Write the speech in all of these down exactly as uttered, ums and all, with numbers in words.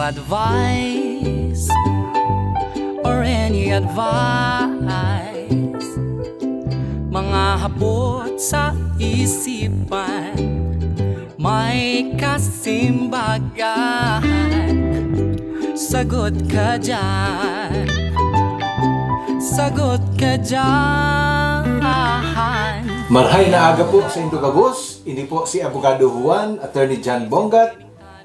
Advice or any advice, mga hapot sa isipan, may kasimbagan. Sagot ka dyan, sagot ka dyan. Marhay na aga po sa indo gabos. Ini po si Abogado Juan, Attorney John Bongat.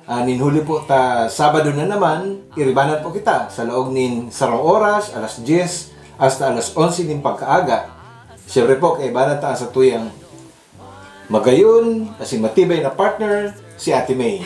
Ah, nin huli po ta Sabado na naman, iribanan po kita sa laog nin sarong oras, alas diyes, hasta alas onse nin pagkaaga. Siyempre po, kaibanan ta ang satuyang magayon, asin matibay na partner, si Ate May.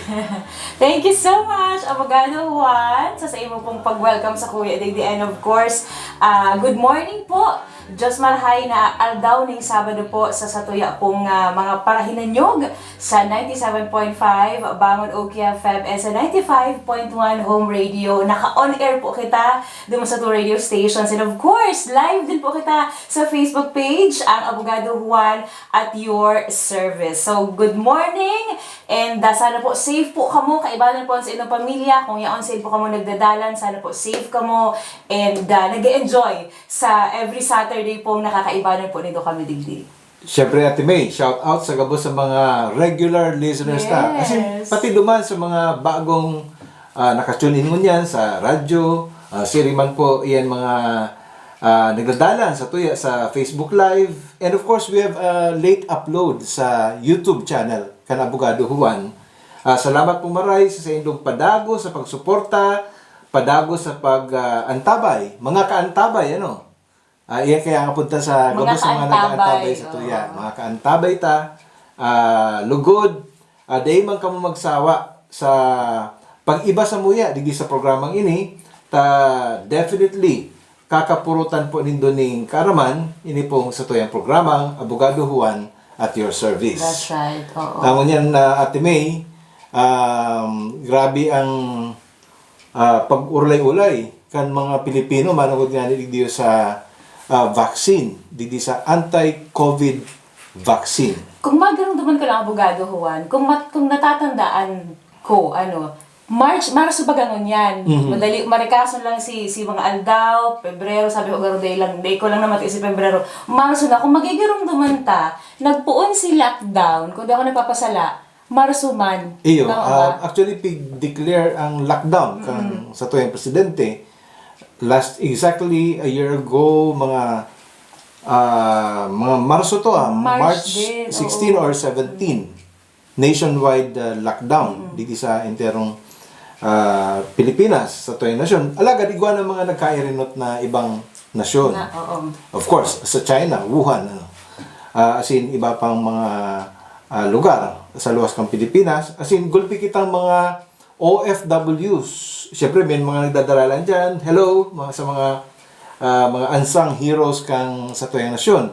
Thank you so much, Abogado Juan, sa, sa imo pong pag-welcome sa Kuya Digdi. And of course, ah, good morning po. Diyos marhay na aldaw ning Sabado po sa satuya pong ah, mga parahinanyog sa ninety-seven point five Bangon Okia F M and sa ninety-five point one Home Radio. Naka-on air po kita duman sa two radio stations. And of course, live din po kita sa Facebook page, ang Abogado Juan at your service. So, good morning and ah, sana po safe po kamo, kaibanan po sa inyong pamilya. Kung yaon safe po kamo nagdadalan, sana po safe kamo and ah, nag-enjoy sa every Saturday pong nakakaibanan po nito kami digdi. Siyempre, Ate May, shout out sa gabos sa mga regular listeners ta. As in, Yes. pati duman sa mga bagong ah, naka-tune in ngunyan sa radyo, ah, siri man po iyan mga ah, nagdadalan sa tuya sa Facebook Live. And of course, we have a late upload sa YouTube channel kan Abogado Juan. Ah, salamat po maray sa, sa indong padago sa pagsuporta, padago sa pag ah, antabay, mga kaantabay, ano? Ah, iyan kaya ang punta sa Mga gabos sa mga kaantabay, nag-aantabay sa tuya. oo. Mga kaantabay ta, ah, lugod, ah, dai man kamo magsawa sa pag-iba sa muya digdi sa programang ini, ta definitely kakapurutan po nindo ning kaaraman ini pong sa tuyang programang Abogado Juan at your service. That's right. Oo. Tangon yan na Ate May, um, grabe ang ah, pag-urlay-ulay kan mga Pilipino manungod ngani digdi sa ah, vaccine, digdi sa anti-COVID vaccine. Kung magdumduman ko lang, Abogado Juan, kung, mat, kung natatandaan ko, ano, March, Marso ba ganun yan? Mhm. Madali, marikason lang si, si mga aldaw, Pebrero, sabi ko, garo day lang, day ko lang naman si Pebrero. Marso na, kung magigirumduman ta, nagpoon si lockdown, kung di ako napapasala, Marso man. Iyo, Tama ah, ba? actually, pig-declare ang lockdown kan sa tuyang presidente. Last, exactly a year ago, mga ah, mga Marso to ah, March March din, sixteen oo. or seventeen. Nationwide ah, lockdown dito sa enterong ah, Pilipinas, sa tuyang nasyon. Alagad igwa ng mga nagkairinot na ibang nasyon. Na, oo. Of course, sa China, Wuhan, ano. Ah, as in, iba pang mga ah, lugar sa luwas ng Pilipinas. As in, gulpi kitang mga O F Ws. Siyempre, may mga nagdadaralan dyan. Hello, mga, sa mga ah, mga unsung heroes kang sa tuyang nasyon.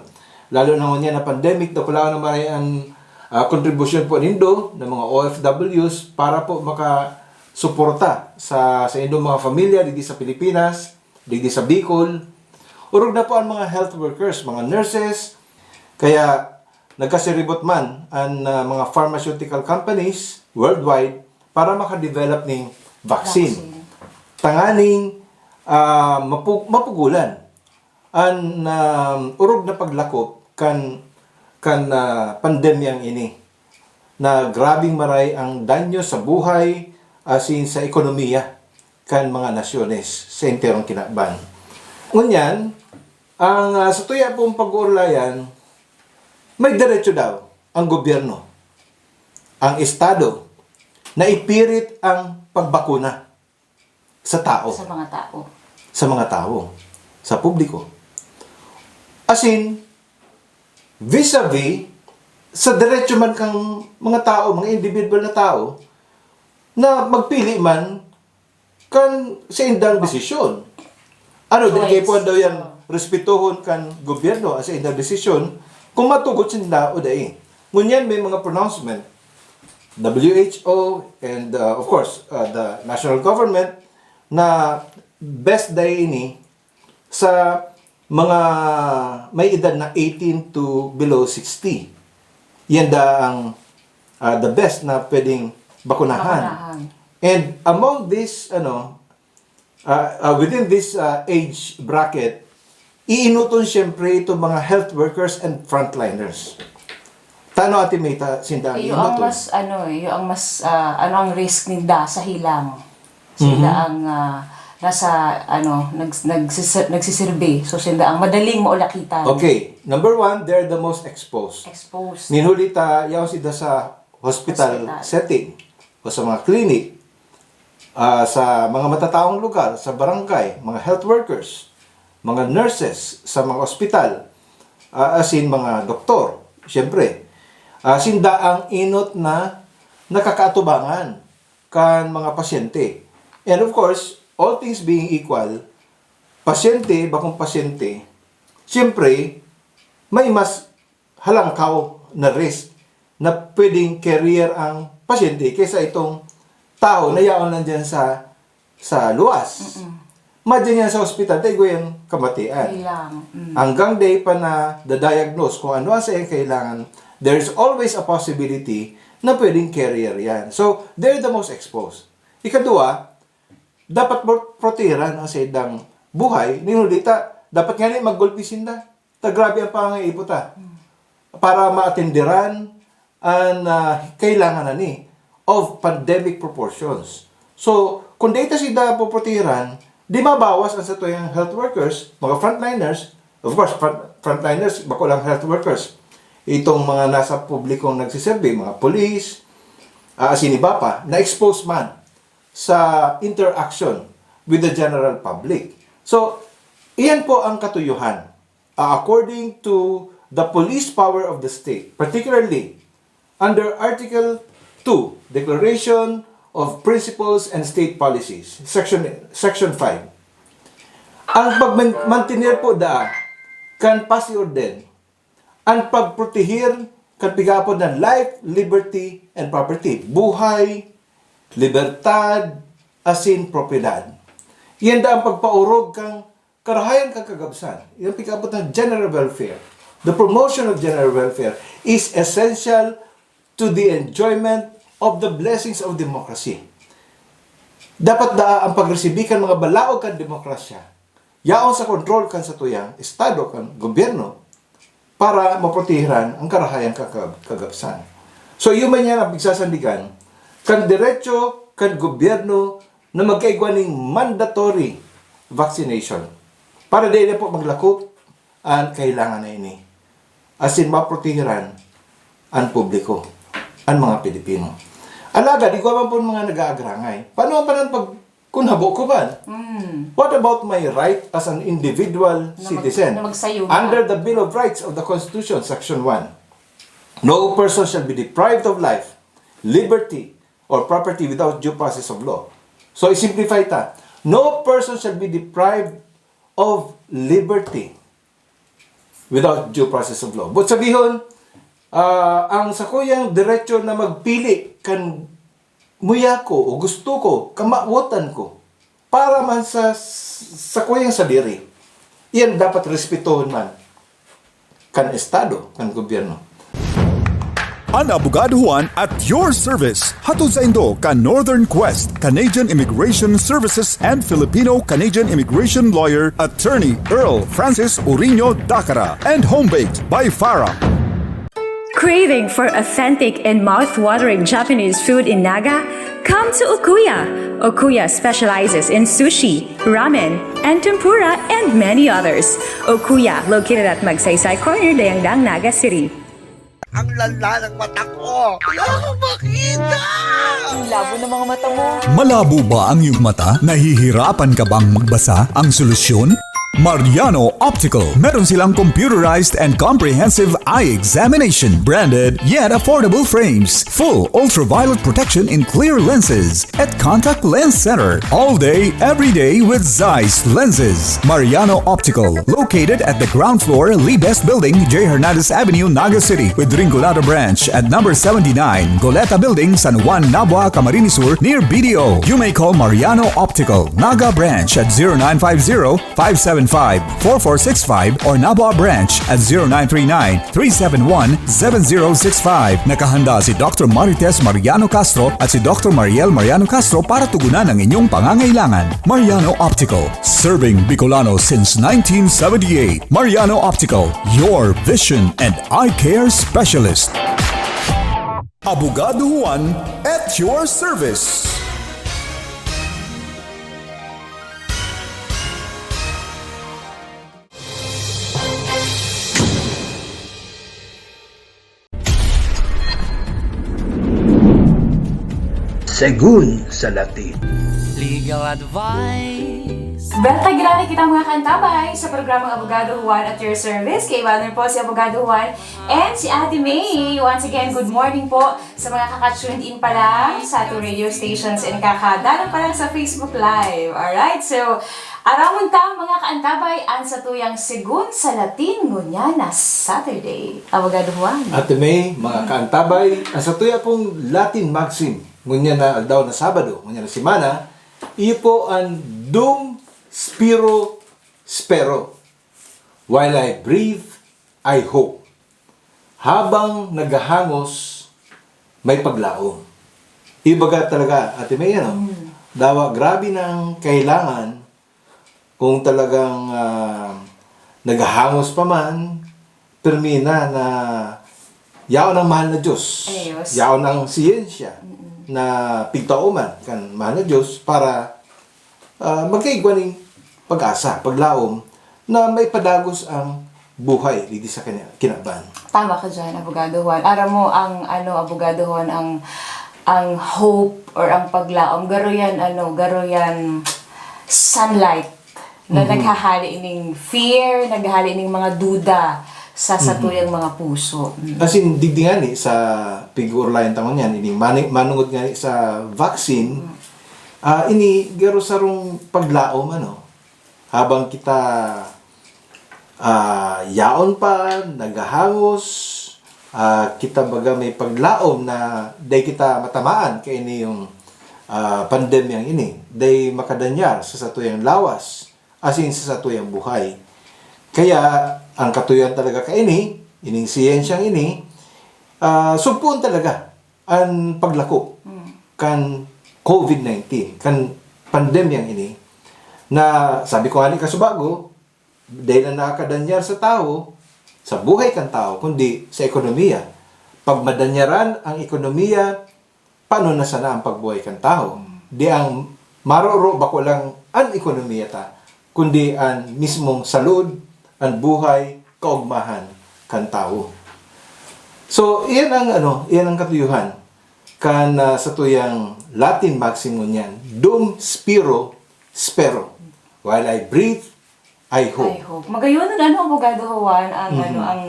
Lalo na ngunyan na pandemic, dakulaon na maray ang ah, kontribusyon po nindo ng mga O F Ws para po makasuporta sa, sa indong mga pamilya digdi sa Pilipinas, digdi sa Bicol. Orog na po ang mga health workers, mga nurses. Kaya nagkasiribot man ang ah, mga pharmaceutical companies worldwide para makadevelop ning vaccine. Vaccine. Tanganing ah, mapu- mapugulan an ah, orog na paglakop kan kan ah, pandemyang ini na grabing maray ang danyo sa buhay asin sa ekonomiya kan mga nasyones sa enterong kinaban. Ngunyan, ang ah, sa tuya pong pag-uurlayan, may derecho daw ang gobyerno, ang estado, na ipirit ang pagbakuna sa tao, Sa mga tao. sa mga tao, sa publiko. As in, vis-a-vis sa derecho man kang mga tao, mga individual na tao, na magpili man kan sa indang desisyon. Ano, Choice. Kaipuhan daw yan, respetohon kan gobyerno ang sa indang desisyon kung matugot sinda o dai. Ngunyan may mga pronouncement, W H O and uh, of course uh, the national government na best day ini sa mga may edad na eighteen to below sixty. Yan da ang uh, the best na pwedeng bakunahan. Bakunahan. And among this, ano, uh, uh, within this uh, age bracket, iinuton siyempre itong mga health workers and frontliners. Tano, Ate May, ta, sinda ang Iyo ang iinuton? Mas, ano, iyo ang mas, ah, ano ang risk ninda sa hilang. Sila ang ah, nasa, ano, nag, nagsisi- nagsisirbi. So, sila ang madaling maulakitan. Okay, number one, they're the most exposed. Exposed. Nin huli ta, yaon sila sa hospital Hospital. setting o sa mga clinic, ah, sa mga matataong lugar, sa barangay, mga health workers, mga nurses sa mga ospital, ah, asin mga doktor, siyempre. Ah, sinda ang inot na nakakaatubangan kan mga pasyente. And of course, all things being equal, pasyente, bakong pasyente, siyempre, may mas halangkaw na risk na pwedeng carrier ang pasyente kaysa itong tao na yaon lang dyan sa, sa luwas. Madyan yan sa ospital, tayo yan kamatian. Hilang. Mm. Hanggang day pa na da-diagnose kung ano ang sa iyang kailangan, there's always a possibility na pwedeng carrier yan. So, they're the most exposed. Ikadua, dapat mo protehiran ang saindang buhay, nin huli ta, dapat nga ni maggulpi sinda. Ta grabe ang pangangaipo ta. Para maatenderan ang ah, kailangan na ni of pandemic proportions. So, kung data sinda poprotehiran, di mabawas ang satuyang health workers, mga frontliners, of course, front, frontliners, bako lang health workers. Itong mga nasa publikong nagsiserbi, mga police, ah, asin iba pa, na-expose man sa interaction with the general public. So, iyan po ang katuyuhan. Ah, according to the police power of the state, particularly under Article two, Declaration of Principles and State Policies, Section, Section five, ang pagmantener po da kan paz y orden, ang pagproteher kan pigapod na life, liberty, and property. Buhay, libertad, asin propiedad. Iyan da ang pagpaorog kan karahayan kan kagabsan. Iyan pigapod na general welfare. The promotion of general welfare is essential to the enjoyment of the blessings of democracy. Dapat daa ang pagresibi kan mga balaog kan demokrasya yaon sa kontrol kan satuyang estado, kan gobyerno, para maprotehiran ang karahayan kan kagabsan. So, iyo man yan ang pigsasandigan kan derecho kan gobyerno na magkaigwa ning mandatory vaccination para dili na po maglakop ang kahilangan na ini, asin maprotehiran ang publiko, ang mga Pilipino. Alagad, igwa man po mga nag-aagrangay. Paano ang panan pag kung habo ko man? What about my right as an individual Na mag- citizen? Na magsayuga. Under the Bill of Rights of the Constitution, Section one, no person shall be deprived of life, liberty, or property without due process of law. So, i-simplify ta, no person shall be deprived of liberty without due process of law. But sabihon, ah, ang sakuyang derecho na magpili kan muya ko o gusto ko, kamawotan ko, para man sa sakuyang sadiri, iyan dapat respetohon man kan estado, kan gobyerno. An Abogado Juan at your service. Hatod saindo kan Northern Quest, Canadian Immigration Services and Filipino-Canadian Immigration Lawyer, Attorney Earl Francis Uriño Dacara, and Home Baked by Farah. Craving for authentic and mouth-watering Japanese food in Naga? Come to Okuya! Okuya specializes in sushi, ramen, and tempura, and many others. Okuya, located at Magsaysay Corner, Dayangdang, Naga City. Ang lala ng mata ko. Wala akong makita! Ang labo ng mga mata mo. Malabo ba ang iyong mata? Nahihirapan ka bang magbasa? Ang solusyon? Mariano Optical. Meron silang computerized and comprehensive eye examination, branded yet affordable frames, full ultraviolet protection in clear lenses, at contact lens center. All day, every day with Zeiss lenses. Mariano Optical, located at the ground floor, Lee Best Building, J Hernandez Avenue, Naga City, with Rinconada Branch at number seventy-nine, Goleta Building, San Juan, Nabua, Camarines Sur, near B D O. You may call Mariano Optical, Naga Branch at zero nine five zero, five seven five, four four six five or Naboa Branch at zero nine three nine, three seven one, seven zero six five. Nakahanda si Doctor Marites Mariano Castro at si Doctor Mariel Mariano Castro para tugunan ang inyong pangangailangan. Mariano Optical, serving Bicolano since nineteen seventy-eight. Mariano Optical, your vision and eye care specialist. Abogado Juan at your service. Segun sa Latin. Legal advice. Well, tagirani kita, mga kaantabay, sa programang Abogado Juan at your service. Kaibanan po si Abogado Juan and si Ate May. Once again, good morning po sa mga kaka-tuned in pa lang sa ating radio stations and kakadalan pa lang sa Facebook Live. Alright, so, aramon ta, mga kaantabay, ang satuyang Segun sa Latin ngunyan na Saturday. Abogado Juan. Ate May, mga kaantabay, ang satuya pong Latin maxim ngunyan na aldaw na Sabado, ngunyan na semana, iyo po ang Dum Spiro Spero. While I breathe, I hope. Habang naghahangos, may paglaom. Ibaga talaga, Ate May, ano? Mm. Dawa, grabe na ang kailangan kung talagang, ah, naghahangos pa man, pirmi na na yaon ang mahal na Diyos, Ayos. yaon ang siyensya Mm-mm. na pigtaoman kan mahal na Diyos para, ah, magkaigwa ning pag-asa, paglaom na maipadagos ang buhay digdi sa kanya, kinaban. Tama ka diyan, Abogado Juan. Aram mo, ang ano, Abogado Juan, ang, ang hope or ang paglaom, garo yan, ano, garo yan sunlight na Mm-hmm. naghahali ning fear, naghahali ning mga duda sa Mm-hmm. satuyang mga puso. Mm. As in, digdi nga ni sa pig-uurlayan ta ngunyan, ini, mani-, manungod nga ni sa vaccine, Mm. ah, ini garo sarong paglaom, ano, habang kita, ah, yaon pa, naghahangos, ah, kita baga may paglaom na dai kita matamaan kaini yung, ah, pandemyang ini, dai makadanyar sa satuyang lawas, asin sa satuyang buhay. Kaya, ang katuyohan talaga kaini, ining siyensyang ini, ah, sugpoon talaga an paglako Mm. kan covid nineteen, kan pandemyang ini, na sabi ko nga ni kasubago, dai lang nakakadanyar sa tawo, sa buhay kan tawo, kundi sa ekonomiya. Pag madanyaran ang ekonomiya, paano na sana ang pagbuhay kan tawo? Mm. Di ang maroro bako lang an ekonomiya ta, kundi an mismong salud, an buhay, kaogmahan kan tawo. So, iyan ang, ano, iyan ang katuyuhan kan, ah, satuyang Latin maxim ngunyan, "Dum spiro, spero." While I breathe, I hope. I hope. Magayon na, ano, Abogado Juan, ang, Mhm. ano, ang,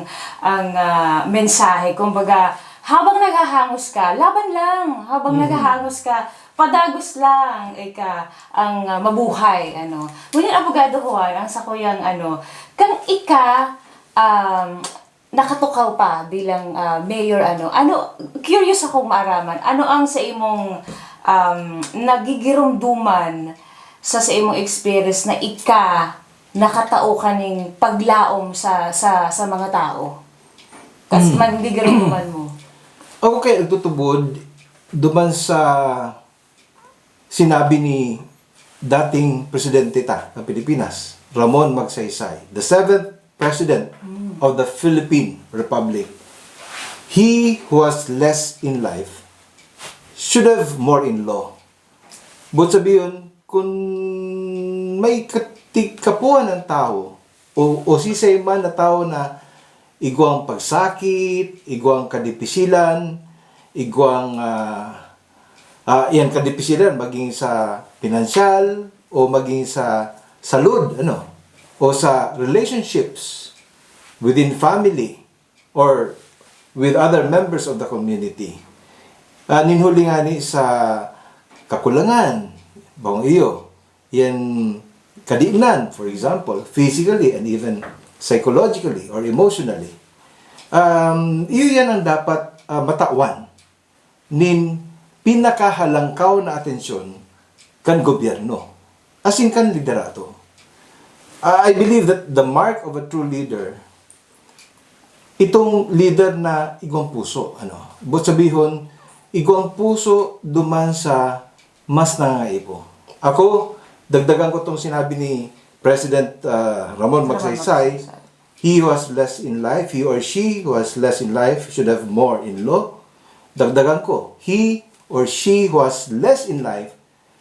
ang, ah, mensahe. Kumbaga, habang naghahangos ka, laban lang. Habang Mhm. naghahangos ka, padagos lang, ika, ang, ah, mabuhay, ano. Ngunyan, Abogado Juan, ang sakuyang, ano, kan ika, um, nakatukaw pa bilang, ah, mayor, ano, ano, curious akong maaraman, ano ang sa imong, um, nagigiromdoman sa, sa imong experience na ika nakatao ka ning paglaom sa, sa, sa mga tao? Kasi Mm. magigiromdoman mo. Ako kay nagtutubod, duman sa sinabi ni dating presidente ta ng Pilipinas, Ramon Magsaysay, the seventh president Mm. of the Philippine Republic, "He who has less in life should have more in law." But sabihon, kung may kati-, kapuhan ang tao, o, o sisay man na tao na igwang pagsakit, igwang kadipisilan, igwang, ah, ah, iyan kadipisilan, maging sa pinansyal o maging sa salud, ano, o sa relationships within family or with other members of the community. Ah, nin huli ngani sa kakulangan, bawang iyo, yan kadinan, for example, physically and even psychologically or emotionally. Um, iyo yan ang dapat, ah, matawan nin pinakahalangkaw na atensyon kan gobyerno, asin kan liderato. I believe that the mark of a true leader, itong leader na igwang puso, ano, but sabihon, igwang puso duman sa mas nangangaipo. Ako, dagdagan ko tong sinabi ni President, ah, Ramon Ramon Magsaysay, Magsaysay. He who has less in life, he or she who has less in life should have more in law. Dagdagan ko, he or she who has less in life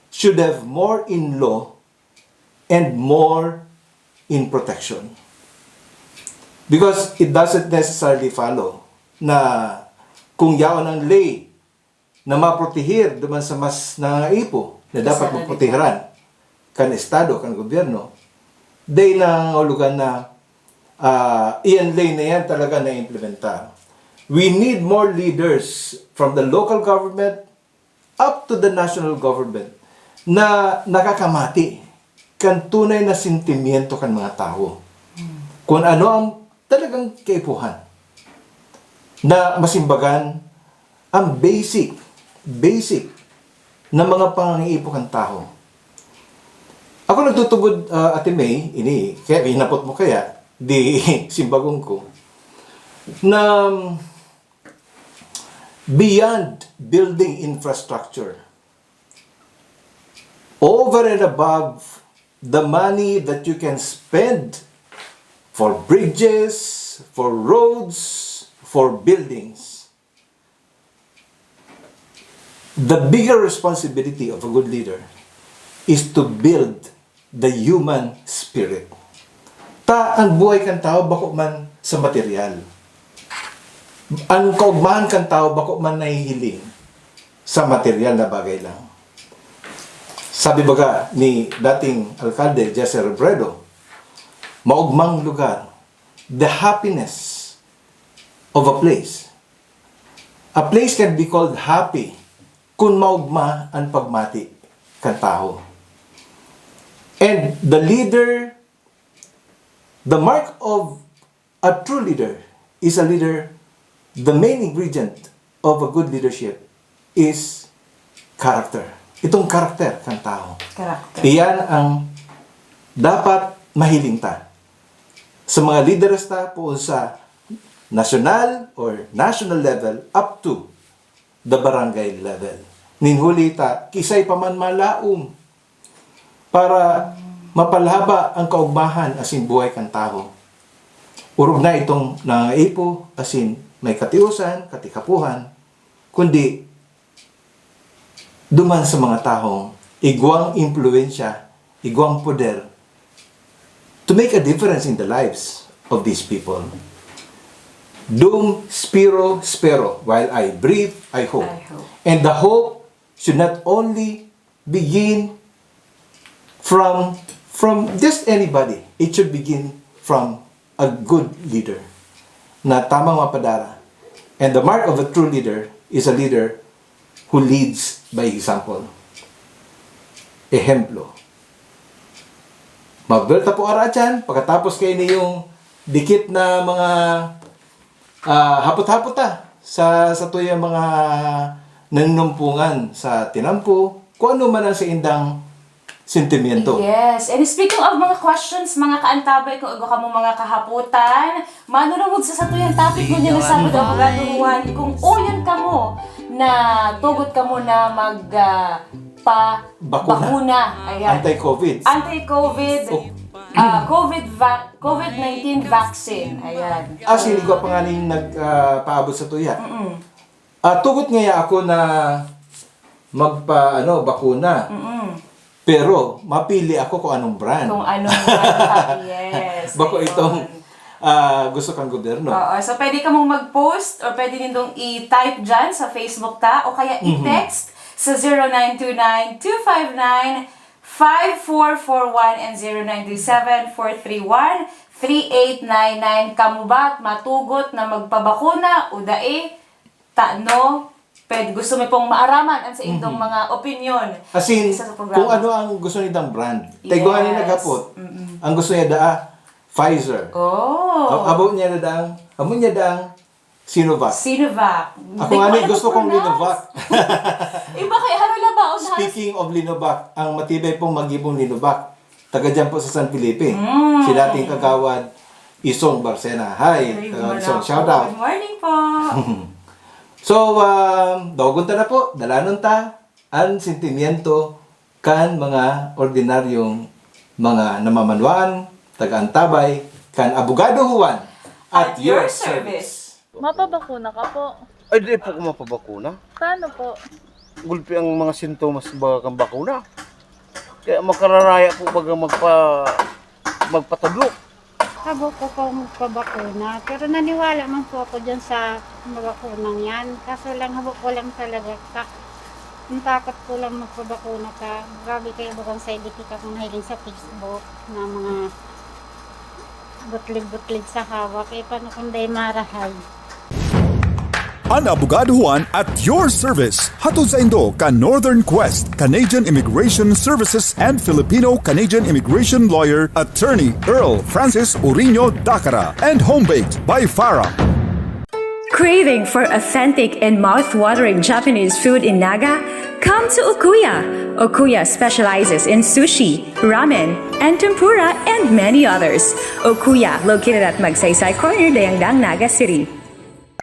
should have more in law and more in protection. Because it doesn't necessarily follow na kung yaon ang lay na maprotehir duman sa mas nangangaipo na dapat maprotehiran kan Estado, kan gobyerno, dai nangangahulugan na, ah, iyan lay na yan talaga na-implementar. We need more leaders from the local government up to the national government na nakakamati kan tunay na sentimiento kan mga tawo. Kung ano ang talagang kaipuhan na masimbagan ang basic, basic na mga pangangaipo kan tawo. Ako nagtutubod, ah, Ate May, ini, kaya hinapot mo kaya, di simbagon ko, na beyond building infrastructure, over and above the money that you can spend for bridges, for roads, for buildings, the bigger responsibility of a good leader is to build the human spirit. Ta, ang buhay kan tawo bako man sa material. Ang kaugmahan kan tawo bako man nahihiling sa material na bagay lang. Sabi baga ni dating alkalde Jesse Robredo, "Maugmang lugar, the happiness of a place. A place can be called happy kun maugma an pagmati kan tawo." And the leader, the mark of a true leader is a leader, the main ingredient of a good leadership is character. Itong karakter kan tawo. Character. Iyan ang dapat mahiling ta sa mga lideres ta, poon sa national or national level up to the barangay level. Nin huli ta, kisay pa man malaom para mapalaba ang kaugmahan asin buhay kan tawo. Orog na itong nangangaipo asin may katiusan, katikapuhan, kundi duman sa mga tawong igwang impluwensya, igwang poder, to make a difference in the lives of these people. Dum spiro spero, while I breathe, I hope. I hope. And the hope should not only begin from, from just anybody. It should begin from a good leader na tamang mapadara. And the mark of a true leader is a leader who leads by example. Ehemplo. Magbuwelta po, Ara Achan, pagkatapos kayo niyong dikit na mga, ah, hapot-hapot ta sa, sa tuyang mga nanunumpungan sa tinampo, kung ano man ang saindang sentimiento. Yes. And speaking of mga questions, mga kaantabay, kung igwa kamo mga kahapotan, manunungod sa satuyang topic ngunyan na Sabado, Abogado Juan, kung uyon kamo na tugot kamo na mag, ah, pa Bakuna. Bakuna. Ayan. Anti-covid. Anti-covid. Oh. Ah, covid vac-, covid nineteen vaccine. Ayan. Ah, sino ka pa nga ning nag, ah, paabot sa tuya? Mm-mm. Ah, tugot ngaya ako na magpa, ano, bakuna. Mm-mm. Pero mapili ako kung anong brand. Kung anong brand ka, yes, Bako ayun. Itong, ah, gusto kang gobyerno. Oo, so pwede ka mong mag-post or pwede nindong i-type dyan sa Facebook ta o kaya Mhm. i-text sa zero nine two nine two five nine five four four one and zero nine two seven four three one three eight nine nine. Kamo ba matugot na magpabakuna o dai? Tano, pwede, gusto mi pong maaraman ang sa indong Mhm. mga opinyon As in, sa, sa programa. Kung ano ang gusto nitang brand. Tayo nga ni Yes. naghapot. Mm-mm. Ang gusto niya daa, Pfizer. Oh. Ab-, abo niya na daang, abo niya daang Sinovac. Sinovac. Ako Hindi nga ko ni, alam gusto ang kong pronounce. Linovac. Iba kay Haro Labaw na. Speaking of Linovac, ang matibay pong magibong Linovac. Taga dyan po sa San Felipe. Mm. Si dating kagawad Isong Barcena. Hi, Kagawad Isong. Shout out. Good morning po. So, um, dogon ta na po. Dalanon ta an sentimiento kan mga ordinaryong mga namamanwaan, taga-antabay, kan Abogado Juan at your service. Mapabakuna ka po. Ay, di po ko mapabakuna. Paano po? Gulpi ang mga sintomas baga kan bakuna. Kaya makararaya po baga magpa-, magpatudlok. Habo ko po magpabakuna, pero naniwala man po ako dyan sa mabakunang yan. Kaso lang, habo ko lang talaga, ka-, ang takot ko lang magpabakuna ka. Grabe kayo bagang side effect akong nahiling sa Facebook na mga butlig-butlig sa hawak. Eh, paano kung day marahay? An Abogado Juan at your service. Hatod saindo kan Northern Quest Canadian Immigration Services and Filipino-Canadian Immigration Lawyer Attorney Earl Francis Uriño Dacara and Home Baked by Farah. Craving for authentic and mouth-watering Japanese food in Naga? Come to Okuya. Okuya specializes in sushi, ramen, and tempura, and many others. Okuya, located at Magsaysay Corner, Dayangdang, Naga City.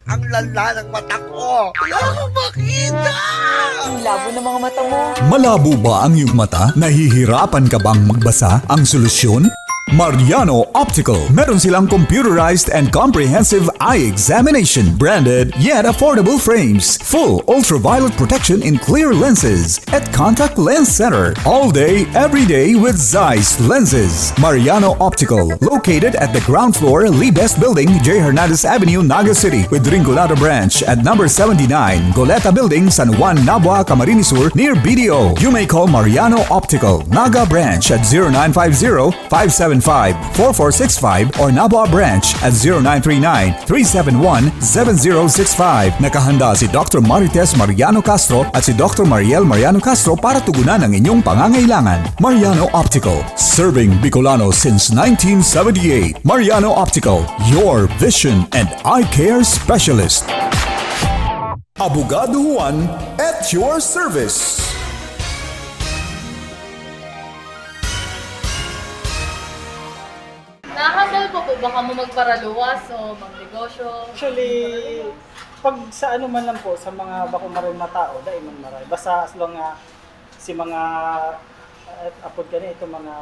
Ang lala ng mata ko! Wala akong makita! Ang labo ng mga mata mo! Malabo ba ang iyong mata? Nahihirapan ka bang magbasa? Ang solusyon? Mariano Optical. Meron silang computerized and comprehensive eye examination, branded yet affordable frames, full ultraviolet protection in clear lenses, at Contact Lens Center. All day, every day with Zeiss lenses. Mariano Optical, located at the ground floor, Libes Building, J Hernandez Avenue, Naga City, with Rinconada Branch at number seventy-nine, Goleta Building, San Juan, Nabua, Camarines Sur, near B D O. You may call Mariano Optical, Naga Branch at zero nine five zero, five seven five, four four six five or Nabua Branch at zero nine three nine, three seven one, seven zero six five. Nakahanda si Doctor Marites Mariano Castro at si Doctor Mariel Mariano Castro para tugunan ang inyong pangangailangan. Mariano Optical, serving Bicolano since nineteen seventy-eight. Mariano Optical, your vision and eye care specialist. Abogado Juan at your service. Nahahandal po po ba kamo magparaluwas o magnegosyo? Actually, pag sa ano man lang po, sa mga bako maray matao, dai man maray. Basta as long nga si mga, ah, apod kani, itong mga,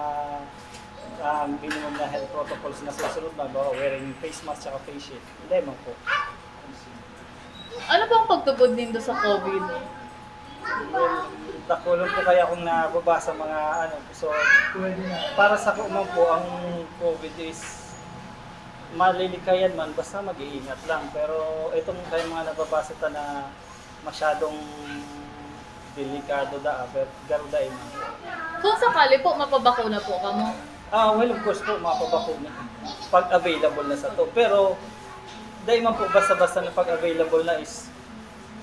ah, minimum na health protocols na susunod, halimbawa, wearing face mask tsaka face shield, dai man po. Ano po ang pagtubod nindo sa COVID? Well, dakulon po kaya akong nababasa mga ano. So, para sa ko man po, ang COVID is malilikayan man, basta mag-iingat lang. Pero itong kaya mga nababasa ta na masyadong delikado da, pero garo dai man. Kung sakali po, mapabakuna po kamo? Ah, well, of course po, mapabakuna. Pag available na sa to. Pero, dai man po basta-basta na pag available na is,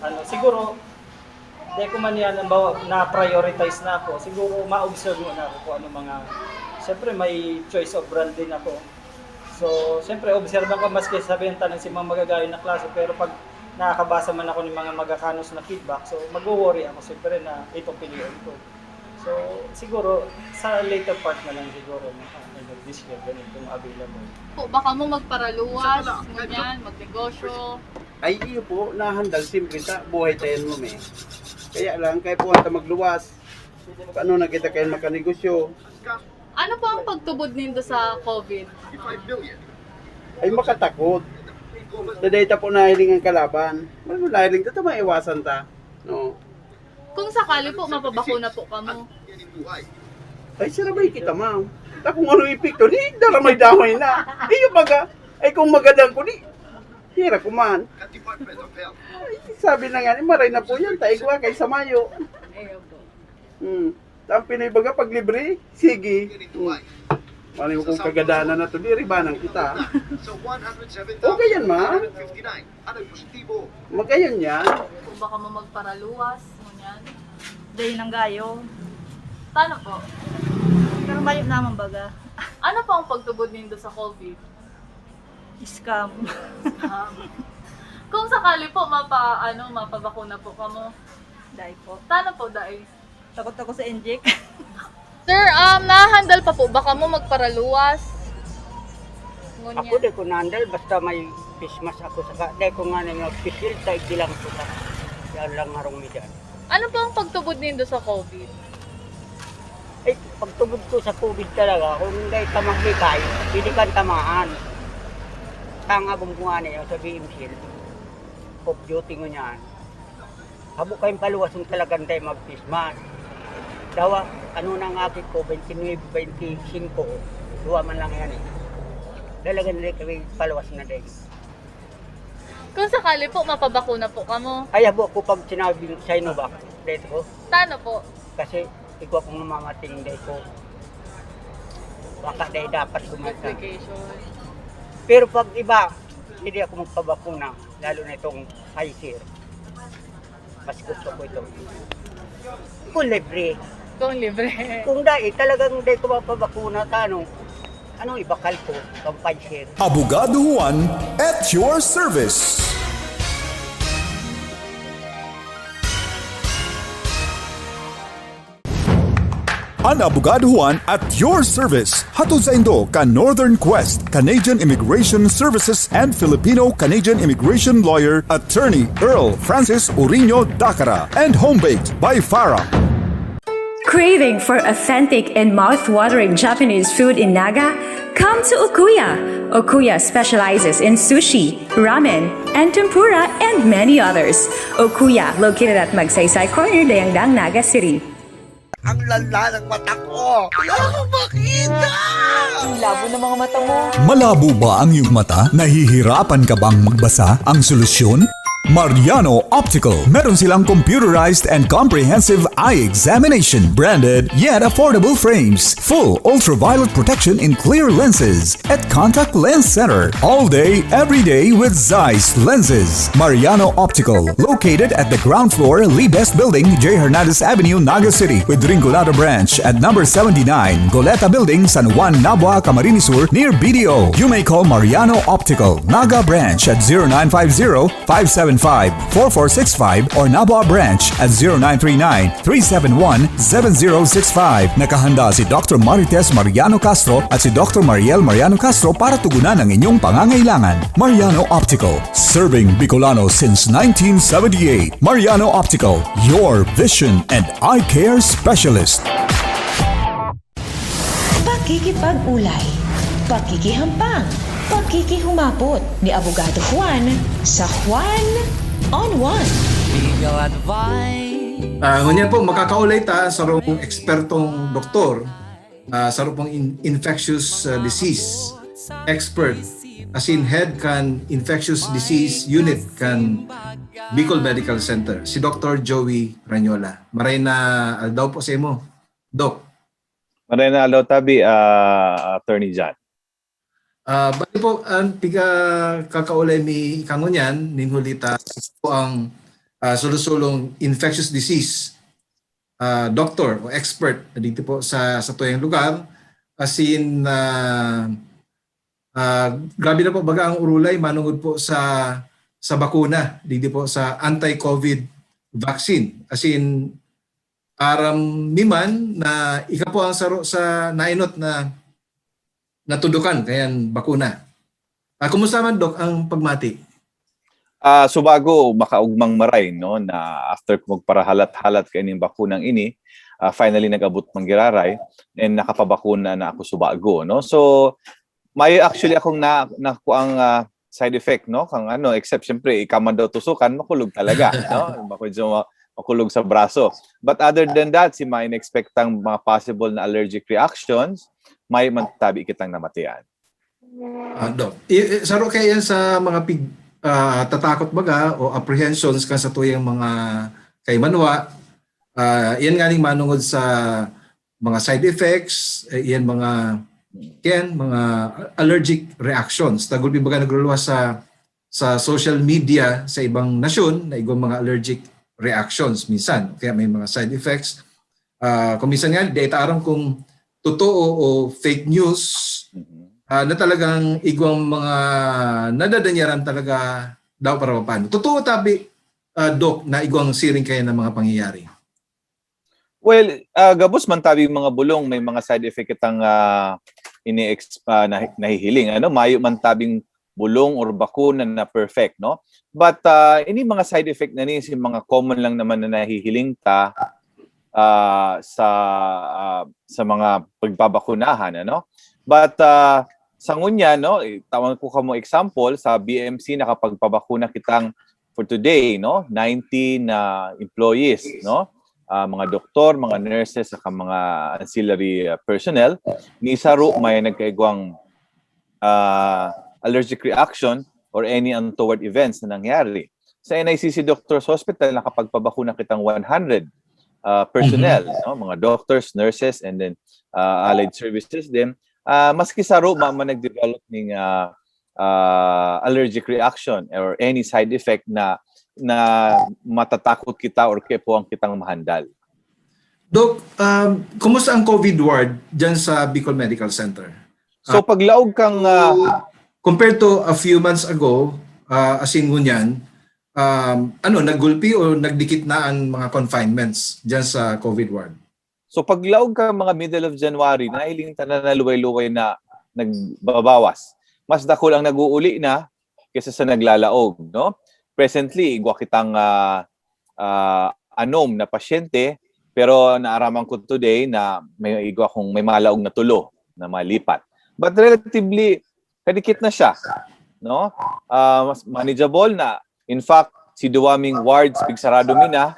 ano, siguro, dai ko man yan, halimbawa, na-prioritize na ako. Siguro, ma-observe mo na ako kung ano mga, siyempre, may choice of brand din ako. So, siyempre, observe ko, maski sabihin tanan si mga magagayon na klase, pero pag nakakabasa man ako ng mga magakanos na feedback, so, magwo-worry ako, siyempre, na itong piliin ko. So, siguro, sa later part na lang siguro, ano, this year, ganun, kung available. Po, baka mo magparaluwas, ngunyan, magnegosyo. Ay, iyo po, nahandal, siyempre, sa buhay tayo mo, eh. Kaya lang, kaya po, ata magluwas. Paano na kita kayo makanegosyo? Ano po ang pagtubod nindo sa COVID? Ay, makatakot. Sa data po nahiling ang kalaban. Ano, nahiling ta, ta, maiwasan ta. No? Kung sakali po, mapabakuna po kamo. Ay, sira ba kita, ma'am? Ta kung ano epekto, ni dara may damay na. Iyo baga, ay kung magadan ko, ni, hira ko man. Ay, sabi na nga, ni maray na po yan, taigwa kay sa Mayo. Ayun po. Hmm. Ang Pinoy baga, pag libre, sige. Hmm. Ano yung kung kagadanan na to, di ribanan kita. Okay yan, ma. Magayon yan. Kung baka mo magparaluwas, ngunyan. Dahil ng gayo. Paano po? Pero mayo naman baga. Ano po ang pagtubod nindo sa COVID? Scam. Scam. Kung sakali po, mapa, ano, mapabakuna po kamo? Dai po. Tano po, dai? Takot ako sa inject. Sir, um, nahandle pa po ba kamo magparaluwas? Ngunyan. Ako di ko nahandle, basta may face mask ako saka di ko nga nang mag-face shield, taig lang ko sa yan lang harong mi dyan. Ano po ang pagtubod nindo sa COVID? Ay, pagtubod ko sa COVID talaga, kung hindi ka magbigay, pwede kang tamaan. Tanga kung kung ano yun, sa B M C, off duty ko niyan. Habo kayong paluwas yung talagang tayo mag-face mask. Dawa, ano na nga aki ko, twenty-nine, twenty-five, duwa man lang yan eh. Talagang hindi kami paluwas na din. Kung sakali po, mapabakuna po kamo. Ay, habo ko pag sinabi Sinovac, dito ko. Tano po? Kasi ikaw kung mamamatay, hindi ko. Baka dahil dapat gumata. Complication. Pero pag iba, hindi ako magpabakuna, lalo na itong Pfizer. Mas gusto ko ito. Kung libre. Kung libre. Kung dahil talagang hindi ko mapabakuna, tano, anong ibakal ko? Kang Pfizer. Abogado Juan at your service. An Abogado Juan at your service. Hatod saindo kan Northern Quest, Canadian Immigration Services and Filipino-Canadian Immigration Lawyer, Attorney Earl Francis Uriño Dacara, and Home Baked by Farah. Craving for authentic and mouth-watering Japanese food in Naga? Come to Okuya. Okuya specializes in sushi, ramen, and tempura, and many others. Okuya, located at Magsaysay Corner, Dayangdang, Naga City. Ang lala ng mata ko. Wala akong makita! Ang labo ng mga mata mo. Malabo ba ang iyong mata? Nahihirapan ka bang magbasa? Ang solusyon? Mariano Optical. Meron silang computerized and comprehensive eye examination. Branded yet affordable frames. Full ultraviolet protection in clear lenses. At Contact Lens Center. All day, every day with Zeiss lenses. Mariano Optical. Located at the ground floor, Libes Building, J Hernandez Avenue, Naga City. With Rinconada Branch at number seventy-nine, Goleta Building, San Juan, Nabua, Camarines Sur, near B D O. You may call Mariano Optical, Naga Branch at zero nine five zero, five seven five, four four six five or Nabua Branch at zero nine three nine, three seven one, seven zero six five. Nakahanda si Doctor Marites Mariano Castro at si Doctor Mariel Mariano Castro para tugunan ang inyong pangangailangan. Mariano Optical, serving Bicolano since nineteen seventy-eight. Mariano Optical, your vision and eye care specialist. Pakikipag-ulay, pakikihampang, pakikihumapot ni Abogado Juan sa Juan on One. Legal advice. Ah, ngunyan po, makakaulay ta sa sarong ekspertong doktor, ah, sarong pong in- infectious ah, disease expert, as in head kan infectious disease unit kan Bicol Medical Center, si Doctor Joey Ranyola. Maray na aldaw po sa imo, Doc. Maray na aldaw tabi, ah, Attorney John. Ah, bali po, ang piga kakaulay mi kangunyan, nin huli ta po ang ah, solosolong infectious disease ah, doctor o expert dito po sa sa tuyang lugar. As in, ah, ah, grabe na po baga ang urulay manungod po sa sa bakuna, digdi po sa anti-COVID vaccine. As in, aram mi man na ika po ang saro sa nainot na natudukan kayan bakuna. Ah, kumusta man, Doc, ang pagmati? Ah, subago, makaugmang maray, no, na after ko magparahalat-halat kaining bakunang ini, ah, finally nag-abot man giraray, and nakapabakuna na ako subago, no. So, may actually akong na nakuang ah, side effect, no, kang ano, except syempre ikaw man daw tusukan, makulog talaga, no. Medyo ma- makulog sa braso. But other than that, si mga inexpectang mga possible na allergic reactions, may man tabi kitang namatian. Ah, Doc, i- i- saro kaya yan sa mga pig, ah, tatakot baga o apprehensions kan sa tuyang mga kaimanwa. Ah, yan nga ning manungod sa mga side effects, eh, yan mga yan, mga allergic reactions. Tagulpi baga nagruluwas sa sa social media sa ibang nasyon na igwang mga allergic reactions minsan. Kaya may mga side effects. Ah, kung minsan nga, di ta aram kung totoo o fake news ah, na talagang igwang mga nadadanyaran talaga daw para paano. Totoo tabi, ah, Doc, na igwang siring kaya ng mga pangyayari? Well, ah, gabos man tabing mga bulong, may mga side effect kitang, ah, ini-ex-, ah, nahi-, nahihiling, ano? Mayo man tabing bulong or bakuna na perfect, no? But, ah, ini mga side effect na ni, si mga common lang naman na nahihiling ta, ah, sa, ah, sa mga pagbabakunahan, ano? But, ah, sa ngunyan, no, eh, tawan ko kamo example, sa B M C nakapagpabakuna kitang for today, no, ninety na employees, no? Ah, mga doktor, mga nurses, saka mga ancillary, ah, personnel. Ni saro may nagkaigwang, ah, allergic reaction or any untoward events na nangyari. Sa N I C C Doctors Hospital, nakapagpabakuna kitang one hundred, ah, personnel, no? Mga doctors, nurses, and then, ah, allied services din. Ah, maski saro, ma-, ma-, nag-develop ning, ah, ah, allergic reaction or any side effect na, na matatakot kita or kaipuhan kitang mahandal. Doc, um, kumusta ang COVID ward dyan sa Bicol Medical Center? So, paglaog kang, ah, Compared to a few months ago, ah, asin ngunyan, um, ano, naggulpi o nagdikit na ang mga confinements dyan sa COVID ward? So, paglaog kang mga middle of January, nahiling ta na naluway-luway na nagbabawas. Mas dakul ang nag-uuli na kaysa sa naglalaog, no? Presently, igwa kitang, ah, ah, anom na pasyente, pero naaraman ko today na may igwa kong may malaog na tulo na malipat. But relatively, kadikit na siya, no? Ah, mas manageable na. In fact, si duwa ming wards, pigsarado mi na.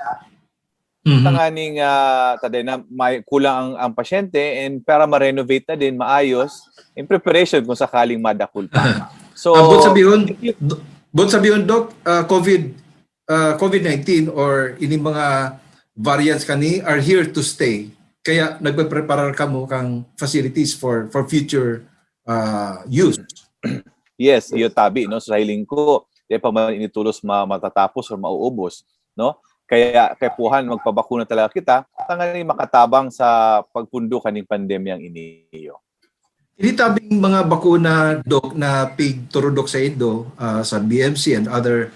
Mhm. Tanganing, ah, taday na may kulang ang, ang pasyente, and para ma-renovate na din, maayos, in preparation kung sakaling madakul pa. So, Ah, buot sabihon, do-, buot sabihon, Doc, ah, COVID, ah, COVID nineteen or ini mga variants kani are here to stay. Kaya nagpe-preparar kamo kang facilities for for future, ah, use. Yes, iyo tabi, no? So, sa hiling ko, di pa man ini tolos ma-, matatapos or mauubos, no? Kaya kaipuhan magpabakuna talaga kita, tanganing makatabang sa pagpundo kaning pandemyang ini. Ini tabing mga bakuna, Doc, na pigturudok saindo, ah, sa B M C and other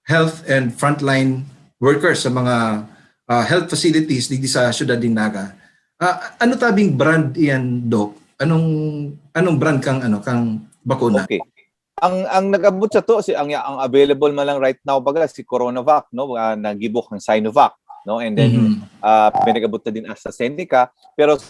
health and frontline workers sa mga, ah, health facilities digdi sa Siyudad nin Naga. Ah, ano tabing brand iyan, Doc? Anong, anong brand kang, ano, kang bakuna? Okay. Ang, ang nag-abot sato, si, ang, ang available man lang right now, baga, si Coronavac, no? Ah, nagibo kang Sinovac, no? And then, Mhm. ah, may nag-abot na din AstraZeneca. Pero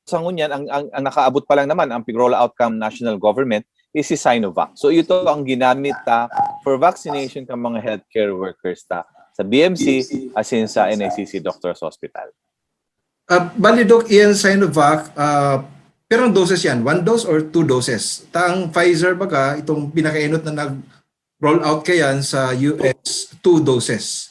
sa ngunyan, ang, ang, ang nakaabot pa lang naman, ang pig-roll out kang national government is si Sinovac. So, ito ang ginamit ta for vaccination kang mga healthcare workers ta sa B M C, asin sa N I C C Doctors Hospital. Ah, bali, Doc, iyan Sinovac, ah, pirang doses yan? One dose or two doses? Ta ang Pfizer, baga, itong pinakaenot na nag-roll out kayan sa U S, two doses.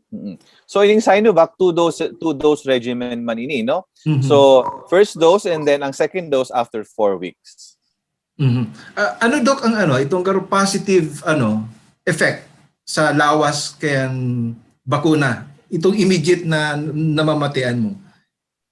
Mm. So, ining Sinovac, two dose, two dose regimen man ini, no? Mhm. So, first dose and then ang second dose after four weeks. Mhm. Ah, ano, Doc, ang, ano, itong garo positive, ano, effect sa lawas kayan bakuna? Itong immediate na namamatian mo?